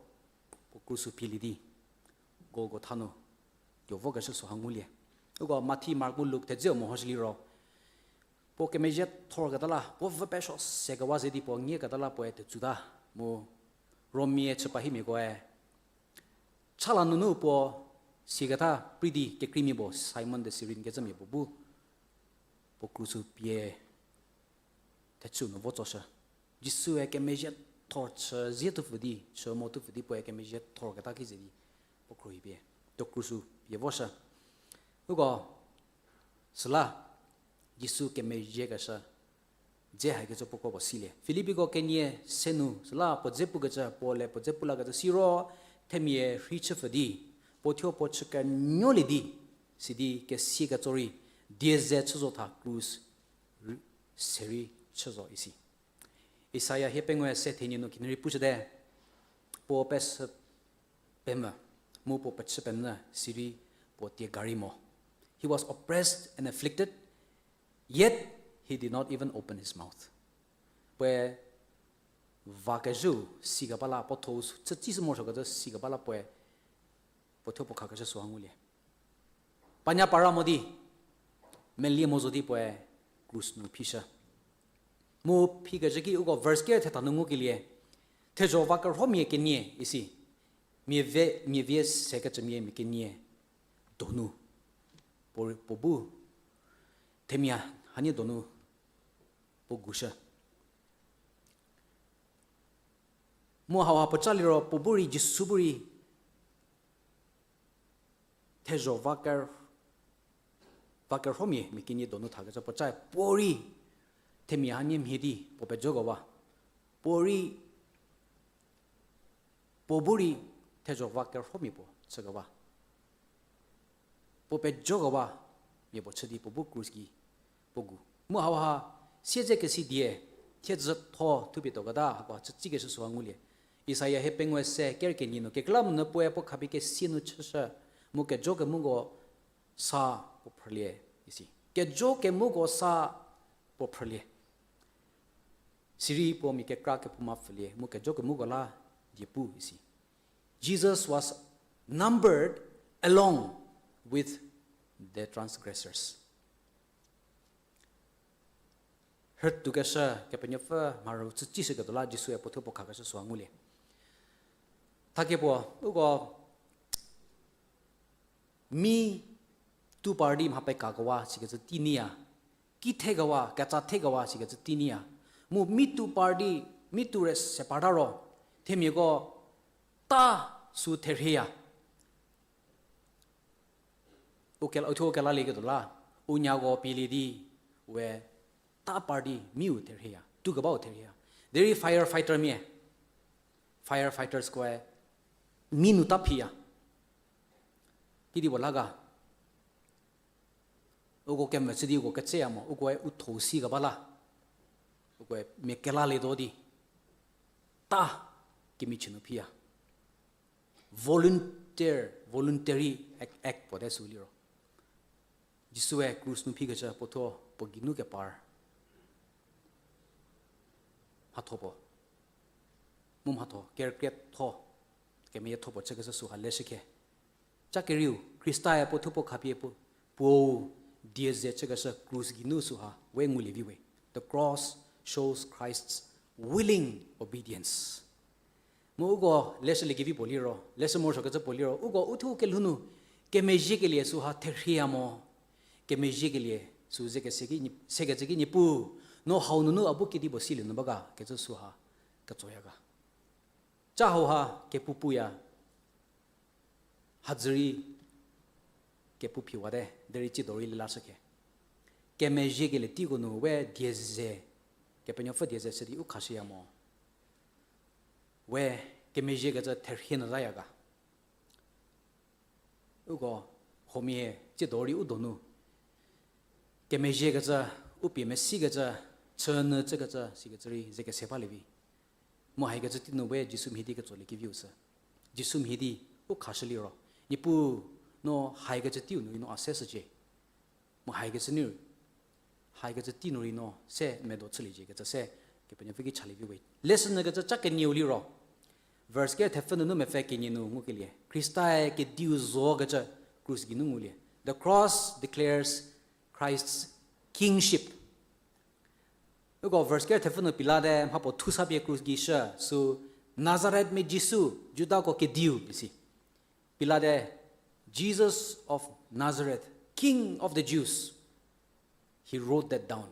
puo krus-u pielie di Golgotha nu tuo vokeshü süha ngulie. Uko Mathi, Mark mu Luk thedzeu mehoshü liro, puo kemezhie thorketa la, puo vü pesuo sekewa ze di puo ngieketa la puoe tetsuta, mu Romia chü pahimiakoe chala nunu puo siaketa prei di kekreimia puo, Simon the Cyrene kecümia puo bu puo krus-u pie thechü nu vo tsoshü. Jisue kemezhie thor chü zie thupfü di, chü mo thupfü di puoe kemezhie thorketa ki ze di puo khruohi pie, tuo krus-u pie voshü. Uko süla Jisu kemezhiekeshü dze hakecü puo kro puo silie. Filipiko kenie se nu süla puo dze pukecü, Paul-e puo dze pu lakecü siro, themia rhei chüpfü di, puo thuo puo chü kenuolie di, sidi kesie ketso rei, die ze chü zo tha krus rei, se rei chü zo isi. Isaia hie pengou se thenie nu khinhie rei pushüte, puo pesü pemvü, mu puo pechü pemvü, sirei puo tie gari mo. He was oppressed and afflicted, yet he did not even open his mouth. Puoe va kezhü sikeba la, puo thuo chü tsishü morosuokecü sikeba la puoe, puo thuo puo khakeshü süha ngulie. Panya para mo di, melie mo zo di puoe krus nu phishü. Mu phikezhü ki uko verse ker thetha nu ngukelie, thezho va kerhomia kenie isi, mia vie, mia vie sekecümia mia kenie donu, puo, puo bu themia hanie donu puo gushü. Mu hauha puoca liro puo bu rei, Jisu bu rei thezho va ker, va kerhomia mia kenie donu thakecü puocae puo rei themia hanie mhie di puo pejokewa. Puo rei, puo bu rei thezho va kerhomia puo chükewa. Puo pejokewa mia puo chü di puo bu krus ki puo gu. Mu hauha siedzekesi die thiedzütho thupie tuoketa hako chü tsikeshü süha ngulie. Isaia hie pengou se ker kenie nu, kekreilamonyü puoe puo khapie kesia nu chüshü, mu kejo kemuko sa puo phrülie isi. Kejo kemuko sa puo phrülie. Sirei puo mia kekra kephouma pfhülie, mu kejo kemuko la diepu isi. Jesus was numbered along with the transgressors. Rhütoukeshü Kepenuopfü mharhü chü tsishüketuo la Jisue puo thuo puo khakeshü süha ngulie. Thakie puo, uko mi tu par di mha pekakewa sikecü tei nyiya, ki thekewa, ketsa thekewa sikecü tei nyiya. Mu mi tu par di, mi tu re se parta ro, themiako ta sü therhieya. U kel-, u thuo kelalieketuo la, u nyako pielie di, we ta par di miu therhieya, tu kebau therhieya. Derei firefighter mia, firefighters koe mi nu ta phiya. Kidi puo la ga, uko kemvü chü di uko ketseya mo, ukoe u thuo si keba la, ukoe mia kelalietuo di, ta kemichie nu phiya. Volunteer, voluntary act, act puo te sü liro. Jisue krus nu phikecü puo thuo puo geinu kepar mhatho puo. Mu mhatho, kerükrietho, kemeyietho puo chükeshü süha leshükhe. Ca kerieu, Khrista-e puo thuo puo khapie puo, puou die ze chükeshü krus geinu süha we ngulie vi we. The cross shows Christ's willing obedience. Mu uko leshüliekevi puo liro, leshü morosuokecü puo liro, uko uthuo kelhou nu, kemezhiekelie süha therhieya mo. Kemezhiekelie sü ze kese ki, sekecü ki Niepuu, no hau nunu a bu kedipuo silie nu ba ga, kecü süha ketsoya ga. Ca hauha kepu puya, hadzü rei kepu phiwate, derei tsiedo rei lelashükhe. Kemezhiekelie teiko nu we die ze, Kepenuopfü die ze shü di u khashüya mo. We kemezhiekecü therhie nyü zaya ga. Uko huomia tsiedo rei u donu kemezhiekecü, u pie mesikecü, chünyü chükecü, sikecü rei ze kese balie vi. Mu haikecü tei nu we Jisu mhie di ketsoliekeviu sü. Jisu mhie di u khashü liro, Niepuu, no haikecü teiu nu rei no a se shücie. Mu haikecü nu, haikecü tei nu rei no se medo chüliecie kecü se, Kepenuopfü ki chalie vi we. Lesson nyükecü ca kenieu liro, verse ker thepfü nunu mepfü kenie nu ngukelie, Khrista-e kediu zokecü krus geinu ngulie. The cross declares Christ's kingship. Uko verse ker thepfü nu Pilate mhapuo thusa pie krus gei shü, sü Nazareth mia Jisu, Judako kediu, isi. Pilate, Jesus of Nazareth, King of the Jews. He wrote that down.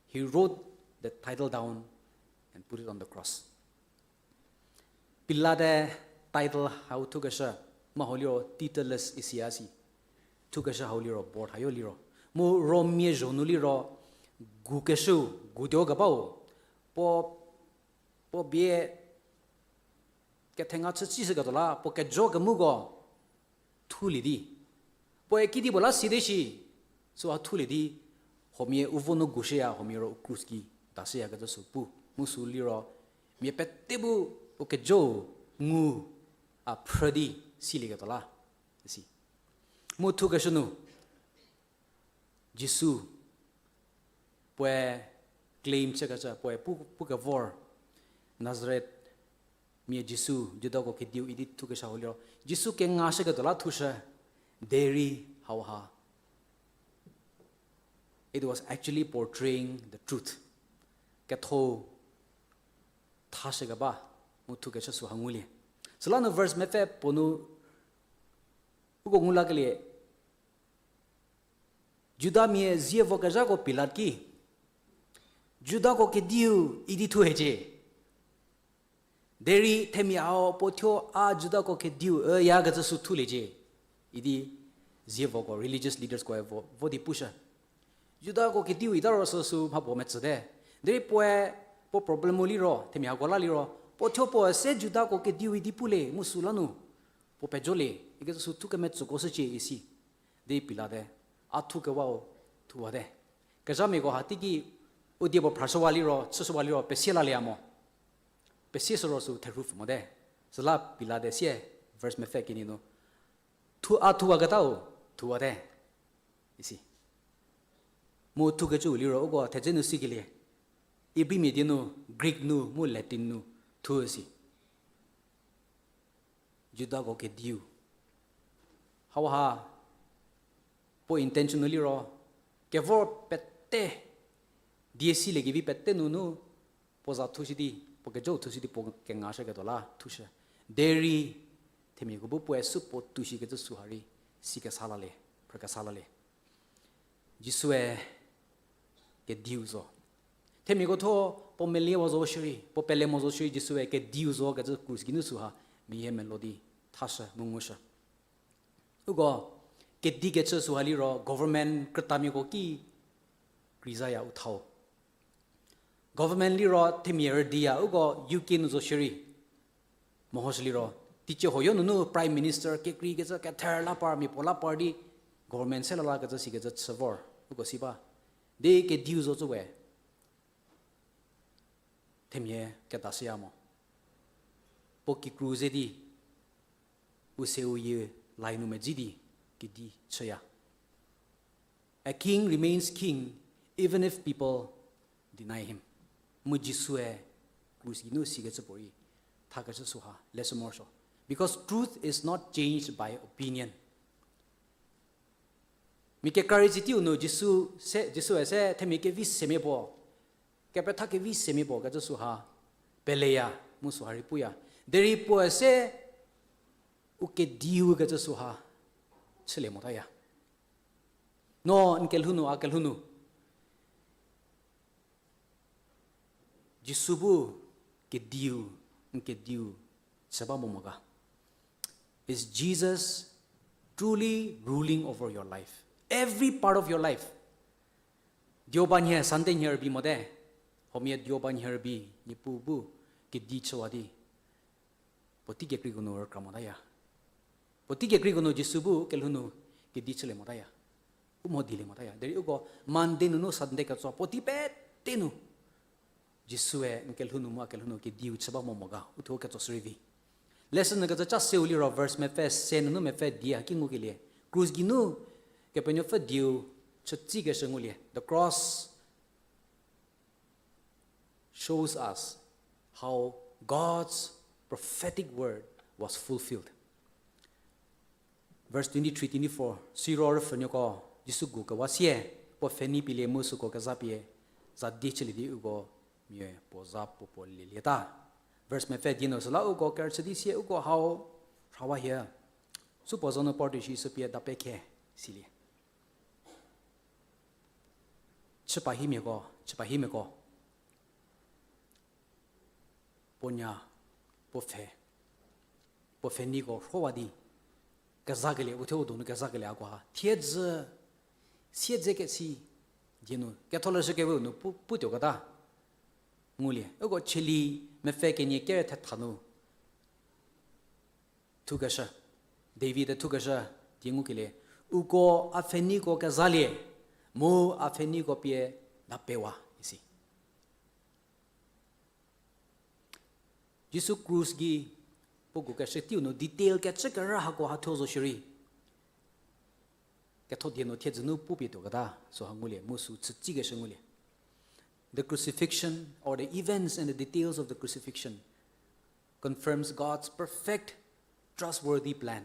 He wrote the title down and put it on the cross. Pilate title hau thukeshü, mha hau liro Titulus isi a si. Thukeshü hau liro board hayo liro. Mu Rommia zho nu liro, gukeshü, gutuo kebau. Puo, puo bie kethenga chü chishüketuo la, puo kejo kemuko thulie di. Puoe kedipuo la side shi, süha thulie di, huomia u vo nu gushüya, huomia ro u krus ki dashüyakecü sü pu. Mu sü liro, mia pete bu u kejo ngu a phrü di silieketuo la, isi. Mu thukeshü nu, Jisu, puoe claim chükecü, puoe pu, pukevor, Nazareth mia Jisu, Judako kediu idi thukeshü hau liro, Jisu kengashüketuo la thushü, derei hauha, it was actually portraying the truth. Ketho thashükeba, mu thukeshü süha ngulie. Süla nu verse mepfü puo nu, uko ngu lakelie, Judamia zie vokezhako Pilat ki, Judako kediu idi thu hiecie. Derei themia hau puo thuo a Judako kediu üyakecü sü thuliecie idi zie voko religious leaders koe vo, vo di pushü. Judako kediu ita ro sü sü mhapuo metsüte. Derei puoe puo problem-u liro, themia hako la liro, puo thuo puo se Judako kediu idi pule mu süla nu puo pejolie ikecü sü thu kemetsüko shücie isi. Di Pilate, a thukewau thuwate. Kezhamiako ha teiki u die puo phrashüwa liro, chüshüwa liro, pesie lalieya mo. Pesie shü ro sü therhu pfü mote. Süla Pilate sie, verse mepfü kenie nu, thu a thuwaketau thuwate, isi. Mu thukecüu liro uko thedze nu sikelie, Ibrimia die nu, Greek nu mu Latin nu thu si. Judako kediu. Hauha, puo intention-u liro, kevor pete, die siliekevi pete nunu, puo za thushü di, puo kejou thushü di, puo kengashüketuo la thushü. Derei, themiako bu puoe sü puo tushükecü süha rei, sikesa lalie, phrükesa lalie. Jisue kediu zo. Themiako thuo puo meliewa zo shierei, puo pele mo zo shierei Jisue kediu zo kecü krus geinu süha meyie melo di thashü mu ngushü. Uko kedi kecü süha liro government krütamiako ki kreizaya u thau. Government liro themia rüdiya uko U K nu zo shierei. Mehoshü liro, teicie huoyo nunu Prime Minister kekreikecü kether la par, mia puo la par di government se lalakecü sikecü chü vor, uko si ba. Di kediu zo cü we. Themia kedashüya mo. Puo kikru ze di, u seu yie lai nu medzi di, kedi chüya. A king remains king even if people deny him. Mu Jisue krus geinu sikecü puorei thakecü süha leshü morosuo. Because truth is not changed by opinion. Mia kekra rei tsie teiu nu Jisu se, Jisue se themia kevi semia puo, kepetha kevi semia puo kecü süha peleya, mu süha rei puya. Derei puoe se u kediu kecü süha chülie motaya. No n kelhou nu, a kelhou nu Jisu bu kediu, n kediu chü ba mo mo ga? Is Jesus truly ruling over your life? Every part of your life. Dioba nhie, Sunday nhie rübei mote. Huomia Dioba nhie rübei, Niepuu bu kedi chüwa di puotei kekreiko nu rükra motaya. Puotei kekreiko nu Jisu bu kelhou nu kedi chülie motaya. U mho dilie motaya. Derei uko Monday nunu Sunday ketso puotei pete nu Jisue n kelhou nu mu a kelhou nu kediu chü ba mo mo ga, uthuo ketso shürei vi. Lesson nu kecü ca seu liro verse mepfü se nunu mepfü dia ki ngukelie. Krus geinu Kepenuopfü dieu chütsikeshü ngulie. The cross shows us how God's prophetic word was fulfilled. Verse twenty-three, twenty-four, siro rüpfhünuoko Jisu gu kewa sie, puo pfhenei pielie mu süko kezapie, za die chülie di uko mia puo za puo puo lielieta. Verse mepfü die nu süla uko kerüchü di sie uko hau rhawa hie. Supuo za nu party shi süpie dape khe silie. Chüpahimiako, chüpahimiako. Puo nya, puo pfhe, puo pfheneiko rhowa di kezakelie, uthuo u donu kezakelie ako ha thiedzü, siedzekesi die nu ketholeshü kewe nu pu, putuoketa ngulie. Uko Cheli mepfü kenie kere thetha nu thukeshü, David-e thukeshü die ngukelie, uko a pfheneiko kezalie, mu a pfheneiko pie dapewa isi. Jisu krus gei puo gu keshü teiu nu detail kecü kerü hako ha thuo zo shierei, ketho die nu thiedzü nu pupie tuoketa süha ngulie, mu sü chütsikeshü ngulie. The crucifixion, or the events and the details of the crucifixion, confirms God's perfect, trustworthy plan.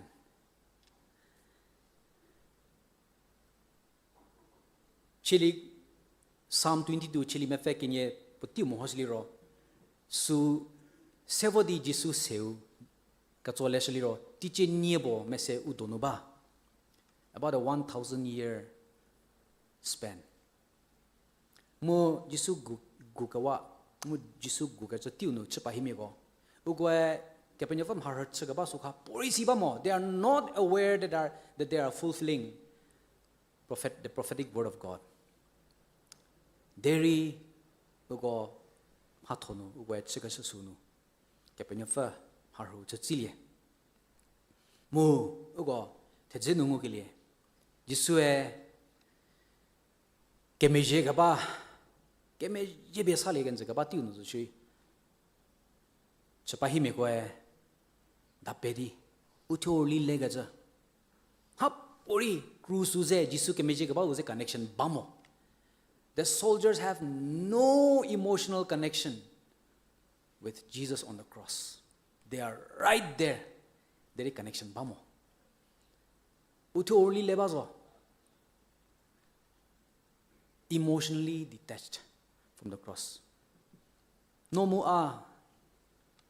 Cheli, Psalm twenty-two, Cheli mepfü kenie puoteiu mehoshü liro, sü se vo di Jisu seu ketsoleshü liro, teicie nie puo mese u donu ba. About a one thousand year span. Mu Jisu gu, gu kewa, mu Jisu gu kecü teiu nu chüpahimiako, ukoe Kepenuopfü mharhü chükeba süha puorei si ba mo. They are not aware that are, that they are fulfilling prophet, the prophetic word of God. Derei uko mhatho nu, ukoe chükeshü sü nu Kepenuopfü mharhü chütsilie. Mu uko thedze nu ngukelie, Jisue kemezhie keba, kemezhie pie salie kenjü keba teiu nu zo shierei, chüpahimiakoe dape di uthuo rüli lekecü, hapuorei krus-u ze Jisu kemezhie kebau ze connection ba mo. The soldiers have no emotional connection with Jesus on the cross. They are right there. Derei connection ba mo. Uthuo rüli le ba zo. Emotionally detached from the cross. No mu a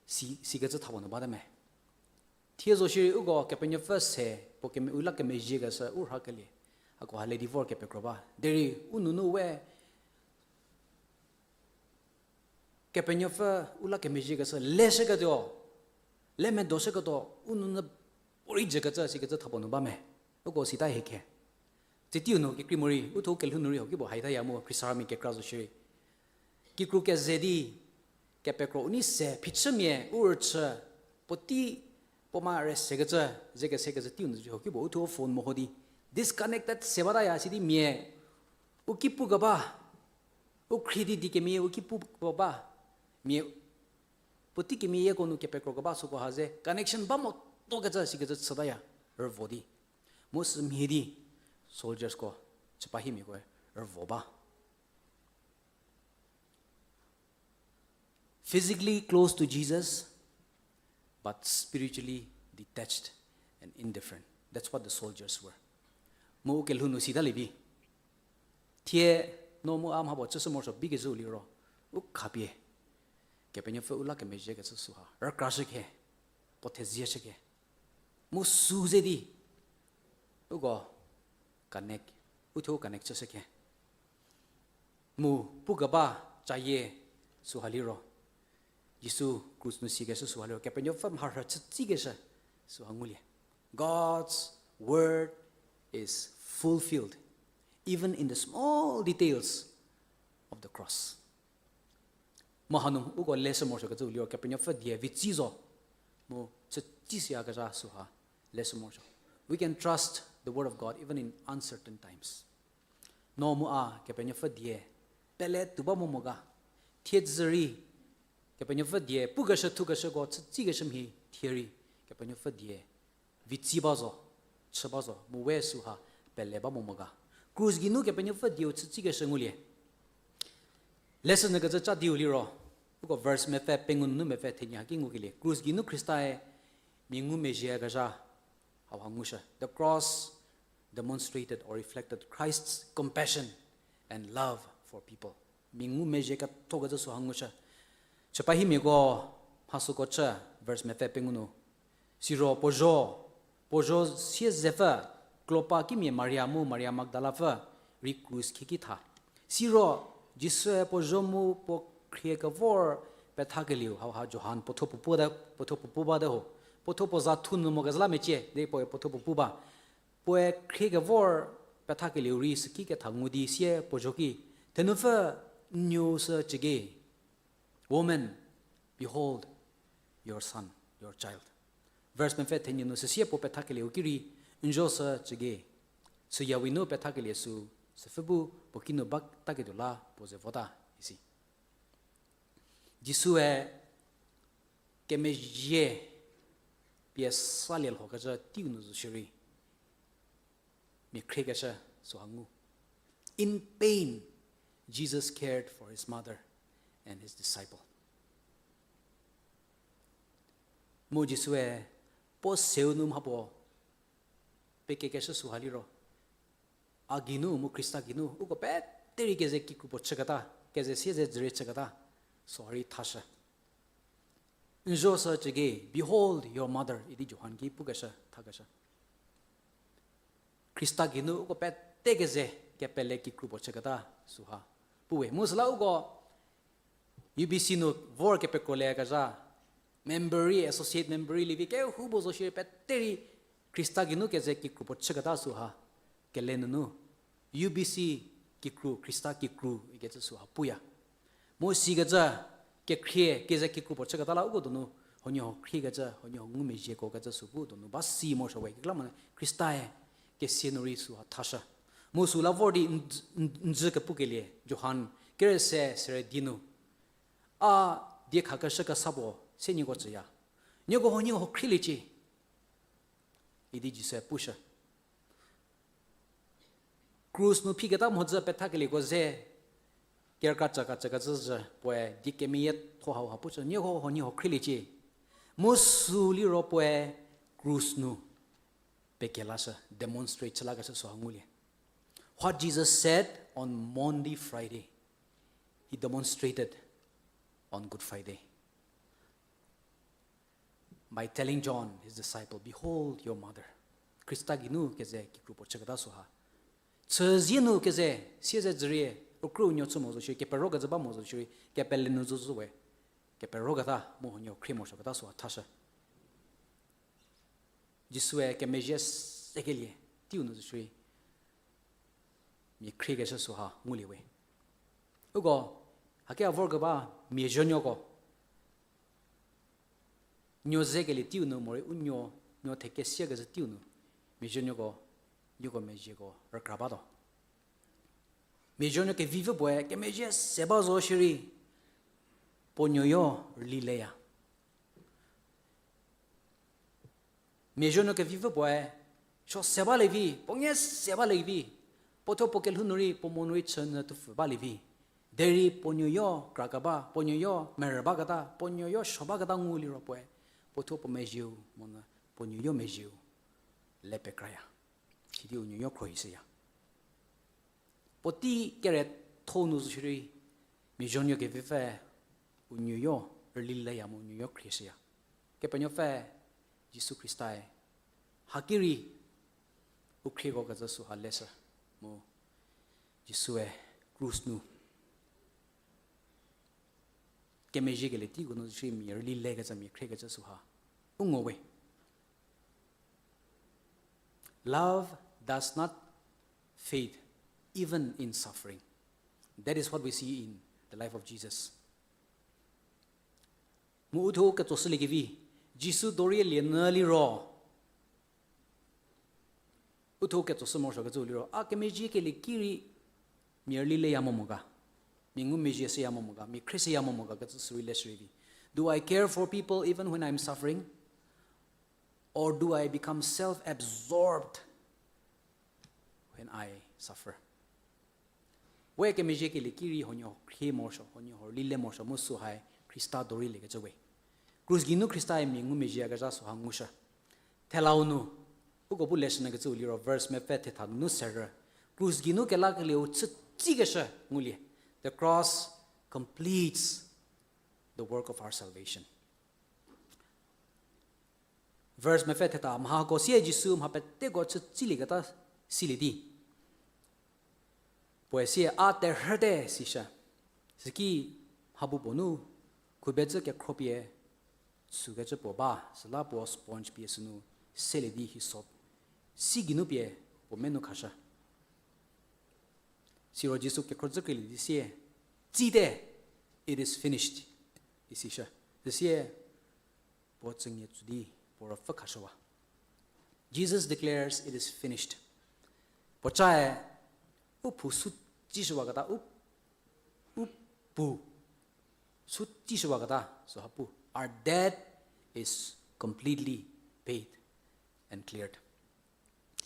si, sikecü thapuo nu bate me. Thie zo shierei uko Kepenuopfü se, puo keme, u la kemezhiekeshü u rhakelie, hako ha le di vor kepekro ba. Derei u nunu we Kepenuopfü u la kemezhiekeshü leshüketuo, le medoshüketuo, u nunu puorei jükecü sikecü thapuo nu ba me. Uko sita hie khe. Tsie teiu nu kekrei morei, uthuo kelhou nu rei ho kipuo haitaya mu Khristamia kekra zo shierei, kikru keze di kepekro u nei se, phichümia u rüchü, puotei puo ma re sekecü, ze kesekecü teiu nu zo ho kipuo uthuo phone meho di disconnected se bataya sidi mia u ki pukeba, u khrie di di kemia u ki pukeba, mia puotei kemia yieko nu kepekro keba süko ha ze connection ba mo tokecü sikecü chütaya, rüvo di. Mu sümhie di soldiersko Chüpa himiako rüvo ba. Physically close to Jesus, but spiritually detached and indifferent. That's what the soldiers were. Mu u kelhou nu sita lievi. Thie no mu a mhapuo chüshü morosuo bi kezhü liro, u khapie Kepenuopfü u la kemezhie kecü süha rükrashü khe, puo thezie shü khe. Mu sü ze di uko connect, uthuo connect chüshü khe. Mu pukeba cayie süha liro, Jisu krus nu sikeshü süha liro, Kepenuopfü mharhü chütsikeshü süha ngulie. God's word is fulfilled, even in the small details of the cross. Mu hanu uko leshü morosuo kecü liro Kepenuopfü die vitsi zo, mu chütsi siyakezha süha leshü morosuo. We can trust the word of God even in uncertain times. No mu a Kepenuopfü die pele tuo ba mo mo ga, thiedzü rei Kepenuopfü die pukeshü thukeshüko chütsikeshü mhie thie rei Kepenuopfü die vitsi ba zo, chü ba zo, mu we süha pele ba mo mo ga. Krus geinu Kepenuopfü dieu chütsikeshü ngulie. Lesson nyü kecü cha dieu liro, uko verse mepfü pengou nunu mepfü thenie haki ngukelie. Krus geinu Khrista-e mia ngumezhiekezha hauha ngushü. The cross demonstrated or reflected Christ's compassion and love for people. Mia ngumezhie kethokecü süha ngushü. Chüpa himiako mhasuko chü, verse mepfü pengou nu. Siro puo zho, puo zho siezepfü, Klopa kimia Maria mu Maria Magdalapfü rei krus khieki tha. Siro Jisue puo zho mu puo khrie kevor pethakelieu hauha Johan puothuo puo pu bate ho. Puothuo puo za thu nu mo kezha la mecie, derei puoe puothuo puo pu ba. Puoe khrie kevor pethakelieu rei süki ketha ngu di sie puo zho ki, Thenupfü, n nuou sü cüge. Woman, behold your son, your child. Verse mepfü thenie nu süsie puo pethakelieu ki rei, n zho sü cüge. Süyawi nu pethakelie sü, süpfü bu puo kinu bataketuo la puo ze vota, isi. Jisue kemezhie pie salie lhokecü teiu nu zo shierei, mia khriekeshü süha ngu. In pain, Jesus cared for his mother and his disciple. Mu Jisue puo seu nu mhapuo pekekeshü süha liro, a geinu mu Khrista geinu uko pete rei keze kikru puo chüketa, keze siezedzürie chüketa süha rei thashü. N zho sü cüge, behold your mother, idi Johan ki pukeshü, thakeshü. Khrista geinu uko pete keze kepele kikru puo chüketa süha puwe. Mu süla uko U B C nu vor kepekrolie kezha, member rei, associate member rei, lievi kehoubo zo shierei pete rei Khrista geinu keze kikru puo chüketa süha kele nunu U B C kikru, Khrista kikru ikecü süha puya. Mu sikecü kekhrie keze kikru puo chüketa la uko donu huoniehuo khriekecü, huoniehuo ngumezhieko kecü sü bu donu ba si morosuo we kekreilamonyü Khrista-e kesia nu rei süha thashü. Mu süla vor di n-, n-, n dzü kepukelie Johan kerüse sere di nu, a diekhakeshü kesa puo se nieko tsüya. Nieko huoniehuo khrieliecie, idi Jisue pushü. Krus nu phiketa mhodzü pethakelieko ze kerükra tsükecü zhü puoe die kemeyietho hauha pushü, nieko huoniehuo khrieliecie. Mu sü liro puoe krus nu pekelashü, demonstrate chülakeshü süha ngulie. What Jesus said on Maundy, Friday, he demonstrated on Good Friday by telling John, his disciple, behold your mother. Khrista geinu keze kikru puo chüketa süha. Chüzie nu keze, siezedzürie, u krünuo chü mo zo shierei, keperokecü ba mo zo shierei, kepele nu zo zo we keperoketa, mu huoniehuo khrie morosuoketa süha thashü. Jisue kemezhie sekelie teiu nu zo shierei, mia khriekeshü süha ngulie we. Uko, haki a vorkeba mia zhonuoko nuo zekelie teiu nu morei u nuo, nuo thekesiakecü teiu nu, mia zhonuoko, nieko mezhieko rükra batuo. Mia zhonuo kevipfü puoe kemezhie se ba zo shierei, puo nuoyo rüli leya. Mia zhonuo kevipfü puoe suo se balie vi, puo ngie se balie vi, Puo thuo puo kelhou nu rei, puo mo nu rei chü nyü tupfü balie vi. Derei puo nuoyo krakeba, puo nuoyo merü baketa, puo nuoyo suo baketa ngu liro puoe, puo thuo puo mezhieu monyü puo nuoyo mezhieu le pekraya. Sidi u nuoyo khruohishüya. Puotei kere tho nu zo shierei, mia zuonuo kevipfü u nuoyo rüli leya mu u nuoyo khrieshüya. Kepenuopfü Jisu Khristae haki rei u khrieko kecü süha leshü mu Jisue krus nu kemezhiekelie teiko nu zo shierei mia rüli lekecü mia khriekecü süha u ngo we. Love does not fade, even in suffering. That is what we see in the life of Jesus. Mu uthuo ketsoshüliekevi, Jisu dorie lie nyü liro, uthuo ketsoshü morosuokecü liro, a kemezhiekelie ki rei mia rüli leya mo mo ga, mia ngumezhie shüya mo mo ga, mia khrieshüya mo mo ga kecü sürei leshürei vi. Do I care for people even when I'm suffering? Or do I become self-absorbed when I suffer? We kemezhiekelie ki rei huoniehuo khrie morosuo, huoniehuo rüli le morosuo mu sühae Khrista dorie liekecü we. Krus geinu Khristae mia ngumezhieyakezha süha ngushü. Thelau nu, uko bu leshü nyükecüu liro verse mepfü thetha nunu serü. Krus geinu kelakelieu chütsikeshü ngulie. The cross completes the work of our salvation. Verse mepfü thetha, mhako sie Jisu mha peteko chütsilieketa silie di puoe sie, a terhüte, sishü. Süki mha bu puo nu khubecü kekhro pie sükecü puo ba, süla puo sponge pie sünu selie di hyssop si geinu pie puo menu khashü. Siro Jisu kekhro dzükhrielie di sie, tsite, it is finished, isishü. Süsie puo tsünie tsü di puo ruopfü khashüwa. Jesus declares, it is finished. Puocae u phou sü tsishüwaketa, u, u pu sü tsishüwaketa süha pu, our debt is completely paid and cleared.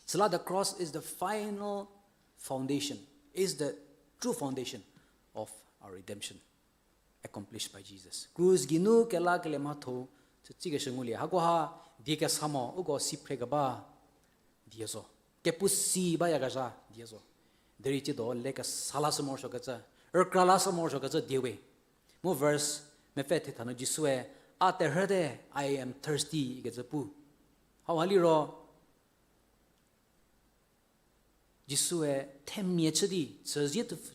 Süla the cross is the final foundation, is the true foundation of our redemption accomplished by Jesus. Krus geinu kelakelie mhatho chütsikeshü ngulie. Hakoha die kesa mo, uko si phrekeba die zo. Kepu si bayakezha die zo. Derei tsiedo le kesa lashü morosuokecü, rükra lashü morosuokecü die we. Mu verse mepfü thetha nu Jisue, a terhüte, I am thirsty, ikecü pu. Hauha liro Jisue themia chü di, chüzie tupfü,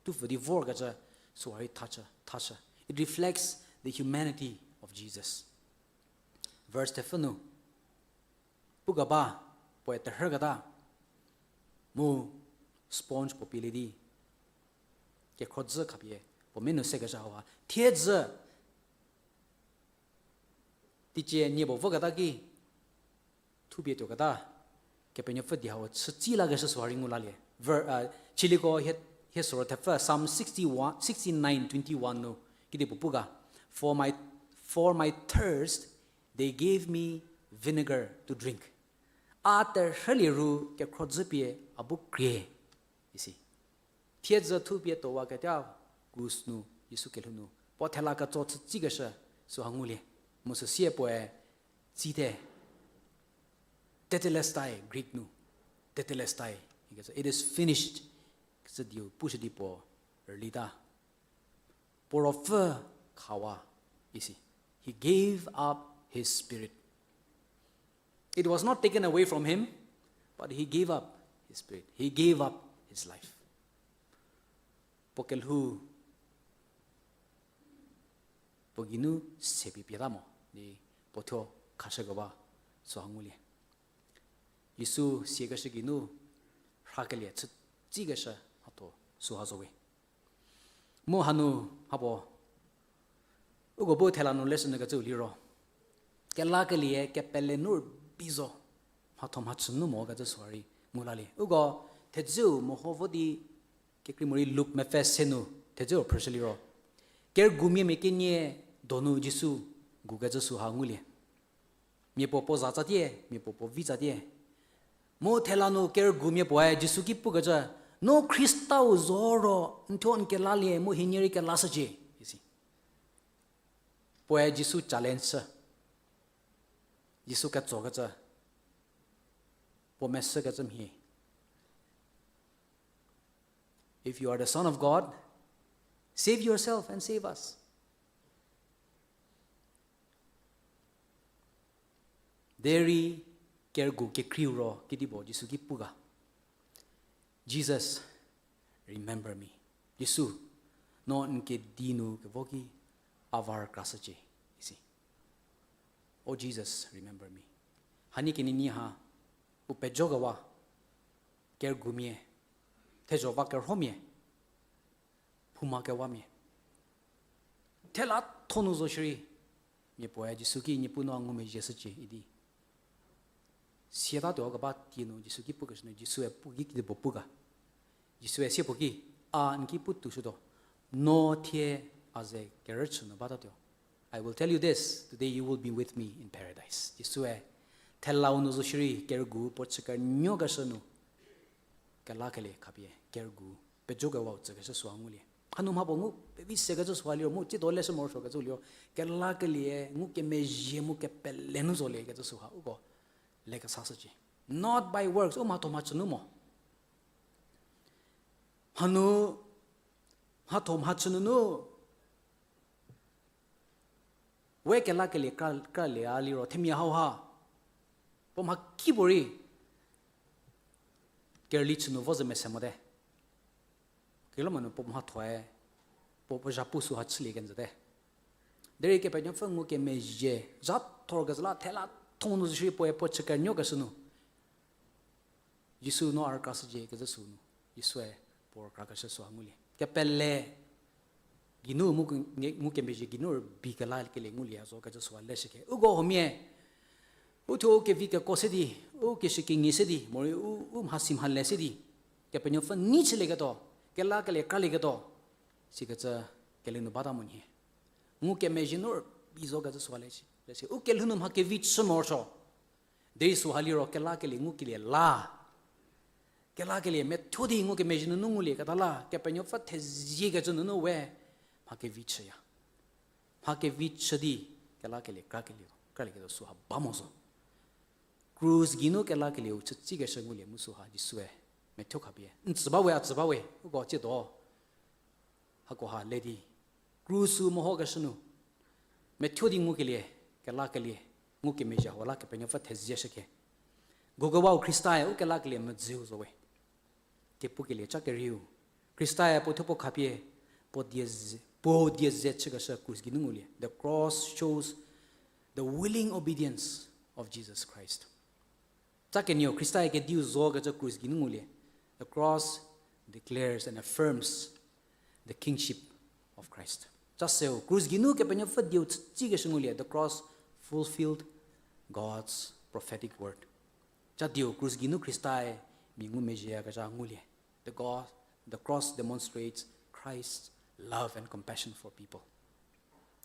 tupfü di vorkecü süha rei thachü, thashü. It reflects the humanity of Jesus. Verse thepfü nu, pukeba, puoe terhüketa, mu sponge puo pielie di kekhro dzü khapie puo menu sekeshü hauha thiedzü teicie nie puo voketa ki thupie tuoketa, Kepenuopfü die hau chütsi lakeshü süha rei ngu lalie. Ver-, uh, chiliko hie, hie süro thepfü, Psalm sixty-one, sixty-nine twenty-one nu, kidi puo pu ga, For my, for my thirst, they gave me vinegar to drink. A terhülie ru kekhro dzü pie a bu krie, isi. Thiedzü thupie tuowaketuo krus nu, Jisu kelhou nu puo thela ketso chütsikeshü süha ngulie. Mu süsie puoe tsite, tetelestai, Greek nu, tetelestai, ikecü, it is finished, kecü dieu pushü di puo rülita. Puo ruopfü khawa, isi. He gave up his spirit. It was not taken away from him, but he gave up his spirit. He gave up his life. Puo kelhou puo geinu se pie pieta mo di puo thuo khashükewa süha ngulie. Jisu siakeshü geinu rhakelie chütsikeshü mhatho süha zo we. Mu hanu mhapuo uko bu thela nu leshü nyükecüu liro, kelakelie kepele nu rübei zo, mhatho mhachü nu mokecü süha rei ngu lalie. Uko thedzeu meho vo di kekreimorei Luk mepfü se nu thedzeu phrüshü liro, kerügumia mia kenie donu Jisu gukecü süha ngulie. Mia puo puo za tsatie, mia puo puo vi tsatie. Mu thela nu kerügumia puoe Jisu ki pukecü, no Khristau zo ro, n thuo n kelalie mu hienie rei kelashücie, isi. Puoe Jisu challenge shü. Jisu ketsokecü, puo message kecü mhie. If you are the Son of God, save yourself and save us. Derei kerügu kekreiu ro kedipuo Jisu ki pu ga. Jesus, remember me. Jisu, no n kedi nu kevo ki a va rükrashücie, isi. Oh Jesus, remember me. Hanie kenei nyi ha, u pejokewa, kerügumia, thezho va kerhomia, phouma kewamia. Thela tho nu zo shierei, mia puoe Jisu ki Niepuu no a ngumezhie shücie idi siatatuo keba tie nu Jisu ki pukeshü nu Jisue pu ki kedipuo pu ga. Jisue sie puo ki, a n ki pu toushütuo, no thie a ze kerüchü nu batatuo. I will tell you this, today you will be with me in paradise. Jisue thelau nu zo shierei kerügu puo chü kerünuokeshü nu kelakelie khapie kerügu pejokewau tsükeshü süha ngulie. Hanu mha puo ngu pevi sekecü süha liro mu tsiedo leshü morosuokecü liro, kelakelie ngukemezhie mu kepele nu zolie kecü süha uko lekesashücie. Not by works, u mhatho mhachü nu mo. Hanu mhatho mhachü nunu we kelakelie kra, kralie a liro themia hauha puo mhakipuorei kerüli chü nu vo zü mese mote. Kekreilamonyü nu puo mhathoe puo, puo zhapu süha chülie kenjüte. Derei Kepenuopfü ngukemezhie zha thor kezhü la thela thon nu zo shierei puoe puo chü kerünuokeshü nu Jisu no a rükrashücie kecü sü nu, Jisue puo rükrakeshü süha ngulie. Kepele geinu mu ke-, nge-, ngukemezhie geinu rübei kelakelie ngulie a zo kecü süha leshükhe. Uko huomia, u thuo u kevi keko se di, u keshü kenyi se di, morei u, u mhasi mhale se di, Kepenuopfü nei chülieketuo, kelakelie kralieketuo, sikecü kelhou nu bata monhie. Ngukemezhie nu rübei zo kecü süha leshü, leshü. U kelhou nu mha kevi chü morosuo. Derei süha liro kelakelie ngukelie la. Kelakelie methuo di ngukemezhie nunu ngulieketa la, Kepenuopfü theziekecü nunu we mha kevi chüya. Mha kevi chü di kelakelie krakelie, kralieketuo süha ba mo zo. Krus geinu kelakelieu chütsikeshü ngulie mu süha Jisue methuo khapie n tsü ba we, a tsü ba we, uko tsiedo hakoha le di, krus-u mehokeshü nu methuo di ngukelie, kelakelie ngukemezhie hau la Kepenuopfü thezieshükhe. Gukewau Khristae u kelakelie medzüu zo we. Kepukelie ca kerieu, Khristae puo thuo puo khapie puo die ze, puo die ze chükeshü krus geinu ngulie. The cross shows the willing obedience of Jesus Christ. Ca kenieu, Khristae kediu zokecü krus geinu ngulie. The cross declares and affirms the kingship of Christ. Ca seu, krus geinu Kepenuopfü dieu chütsikeshü ngulie. The cross fulfilled God's prophetic word. Ca dieu, krus geinu Khristae mia ngumezhieyakezha ngulie. The God, the cross demonstrates Christ's love and compassion for people.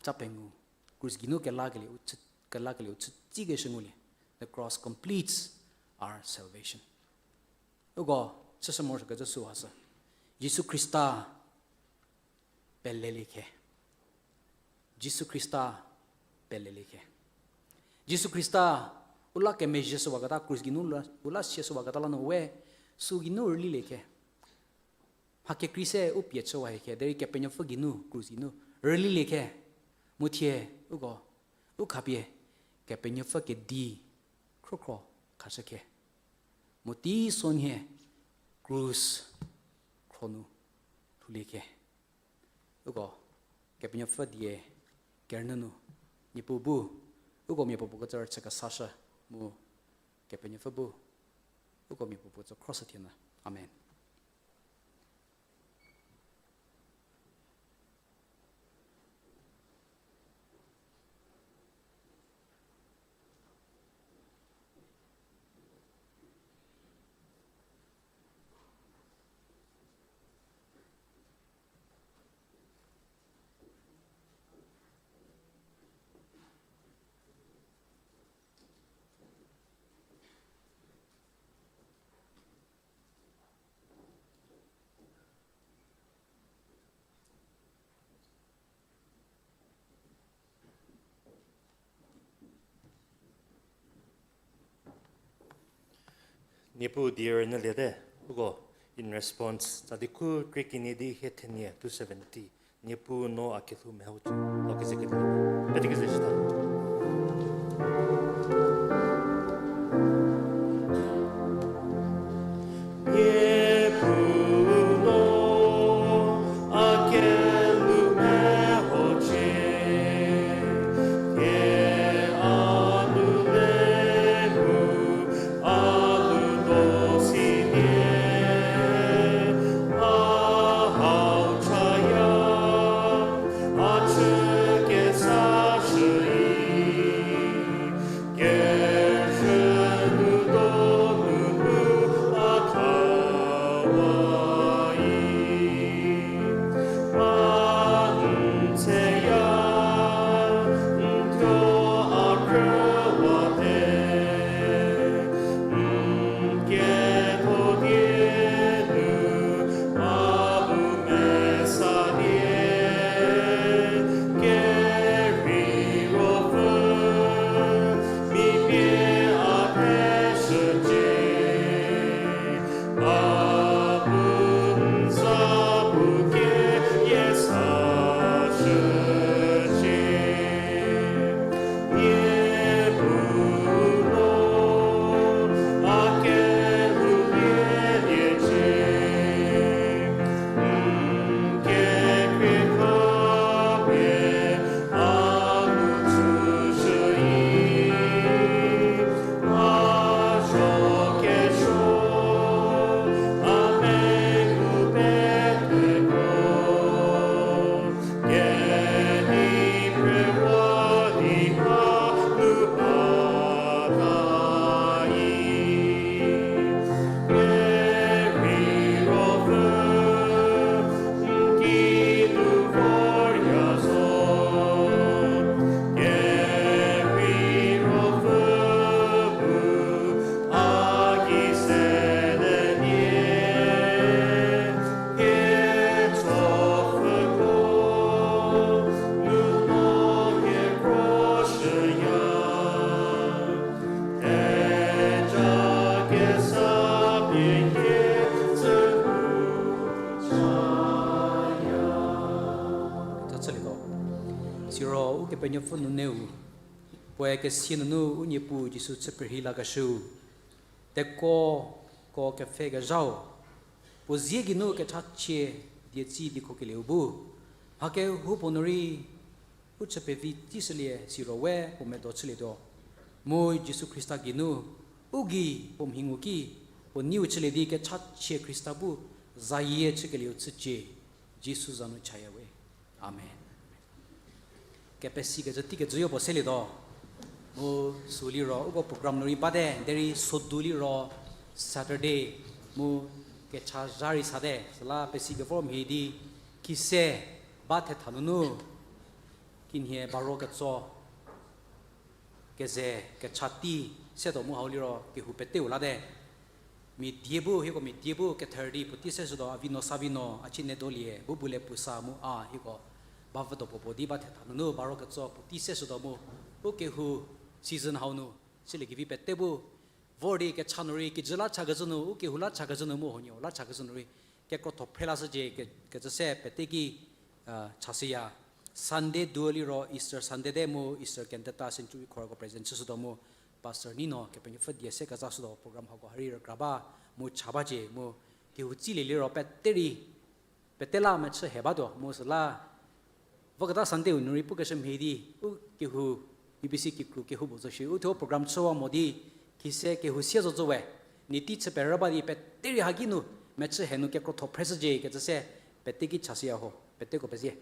Ca pengou, krus geinu kelakelieu chü-, kelakelieu chütsikeshü ngulie. The cross completes our salvation. Uko chüshü morosuokecü süha sü, Jisu Khrista peleliekhe. Jisu Khrista peleliekhe. Jisu Khrista u la kemezhie shüwaketa, krus geinu u la, u la sie shüwaketa la nu we sü geinu rüliliekhe. Mha kekrei se u pie chüwa hiekhe, derei Kepenuopfü geinu, krus geinu rüliliekhe. Mu thie, uko, u khapie, Kepenuopfü kedi khrükhro khashükhe. Mu teisonhie krus khro nu lhouliekhe. Uko Kepenuopfü die kerünyü nu, Niepuu bu uko mia puo puo kecü rüchü kesashü, mu Kepenuopfü bu uko mia puo puo kecü khroshü thienyü. Amen. Niepuu die rünyüliete, uko in response, tsali khu krie kenie di hie thenie two seventy, Niepuu no a kelhou mehoucie, lo keze kelhou, pete keze shita. Niepuu no a kelhou mehoucie, thie a nu le mu, a nu do silie, a hau chaya, a chü kesa shüi, kerünu donu mu a khawa i, a n tseya, n thuo a krüwate, n ketho die nu a bu mesalie, kerei ruopfü, mia pie a peshücie, a bu n za bu keyie sa shücie. Niepuu no a kelhou lieliecie, n kekrie khapie a nu tsüshüi, a zho kesuo, a mengu peteko, kedi prewa di a nu pata i, kerei ruopfü, n ki nu vorya zo, kerei ruopfü bu a ki sede nie, ketso pfüko nu no kekroshüya, theja kesa pie kecü nu chaya. Tha chülietuo. Siro Ukepenuopfü nuneu, puoe kesia nunu u Niepuu Jisu chü perhei lakeshüu, tekuo ko kepfhekezhau, puo zie geinu kechachie die tsi dikhokelieu bu, mha kehoupuo nu rei u chü pevi tsishülie siro we puo medo chülietuo. Mu Jisu Khrista geinu, u gei puo mhi ngu ki, puo neiu chülie di kechachie Khrista bu zayie chükelieu chücie, Jisu za nu chaya we. Amen. Kepesikecü teikecüyo puo selietuo. Mu sü liro uko program nu rei bate, derei sodu liro Saturday, mu kechazha rei sate, süla pesi kevor mhie di, khise ba thetha nunu, kinhie baro ketso, keze kecha tei setuo mu hau liro kehou peteu late. Mia die bu, hieko mia die bu kether di puotei seshütuo, a vi no sa vi no, a chie ne dolie, bu bu le puo sa mu a, hieko ba vüdo puo puo di ba thetha nunu baro ketso puotei seshütuo mu, u kehou season hau nu, siliekevi pete bu, vor di kecha nu rei, kijü la chakecü nu, u kehou la chakecü nu mu huoniehuo la chakecü nu rei, kekrotho phre lashücie ke-, kecü se pete ki, chashüya. Sunday duo liro Easter Sunday te mu Easter cantata century choirko present chüshütuo mu, Pastor Nino Kepenuopfü die se kezashütuo program hako hari rükra ba, mu cha bacie mu, kehou tsilie liro pete rei, pete la mechü he batuo mu süla, voketa Sunday-u nu rei pukeshü mhie di, u kehou, UBC kikru kehou puo zo shi, u thuo program chüwa mo di, khise kehou sie zo zo we, nie tei chü perü ba di pete rei haki nu, mechü he nu kekrotho phreshücie kecü se, pete ki chashüya ho, peteko pezie.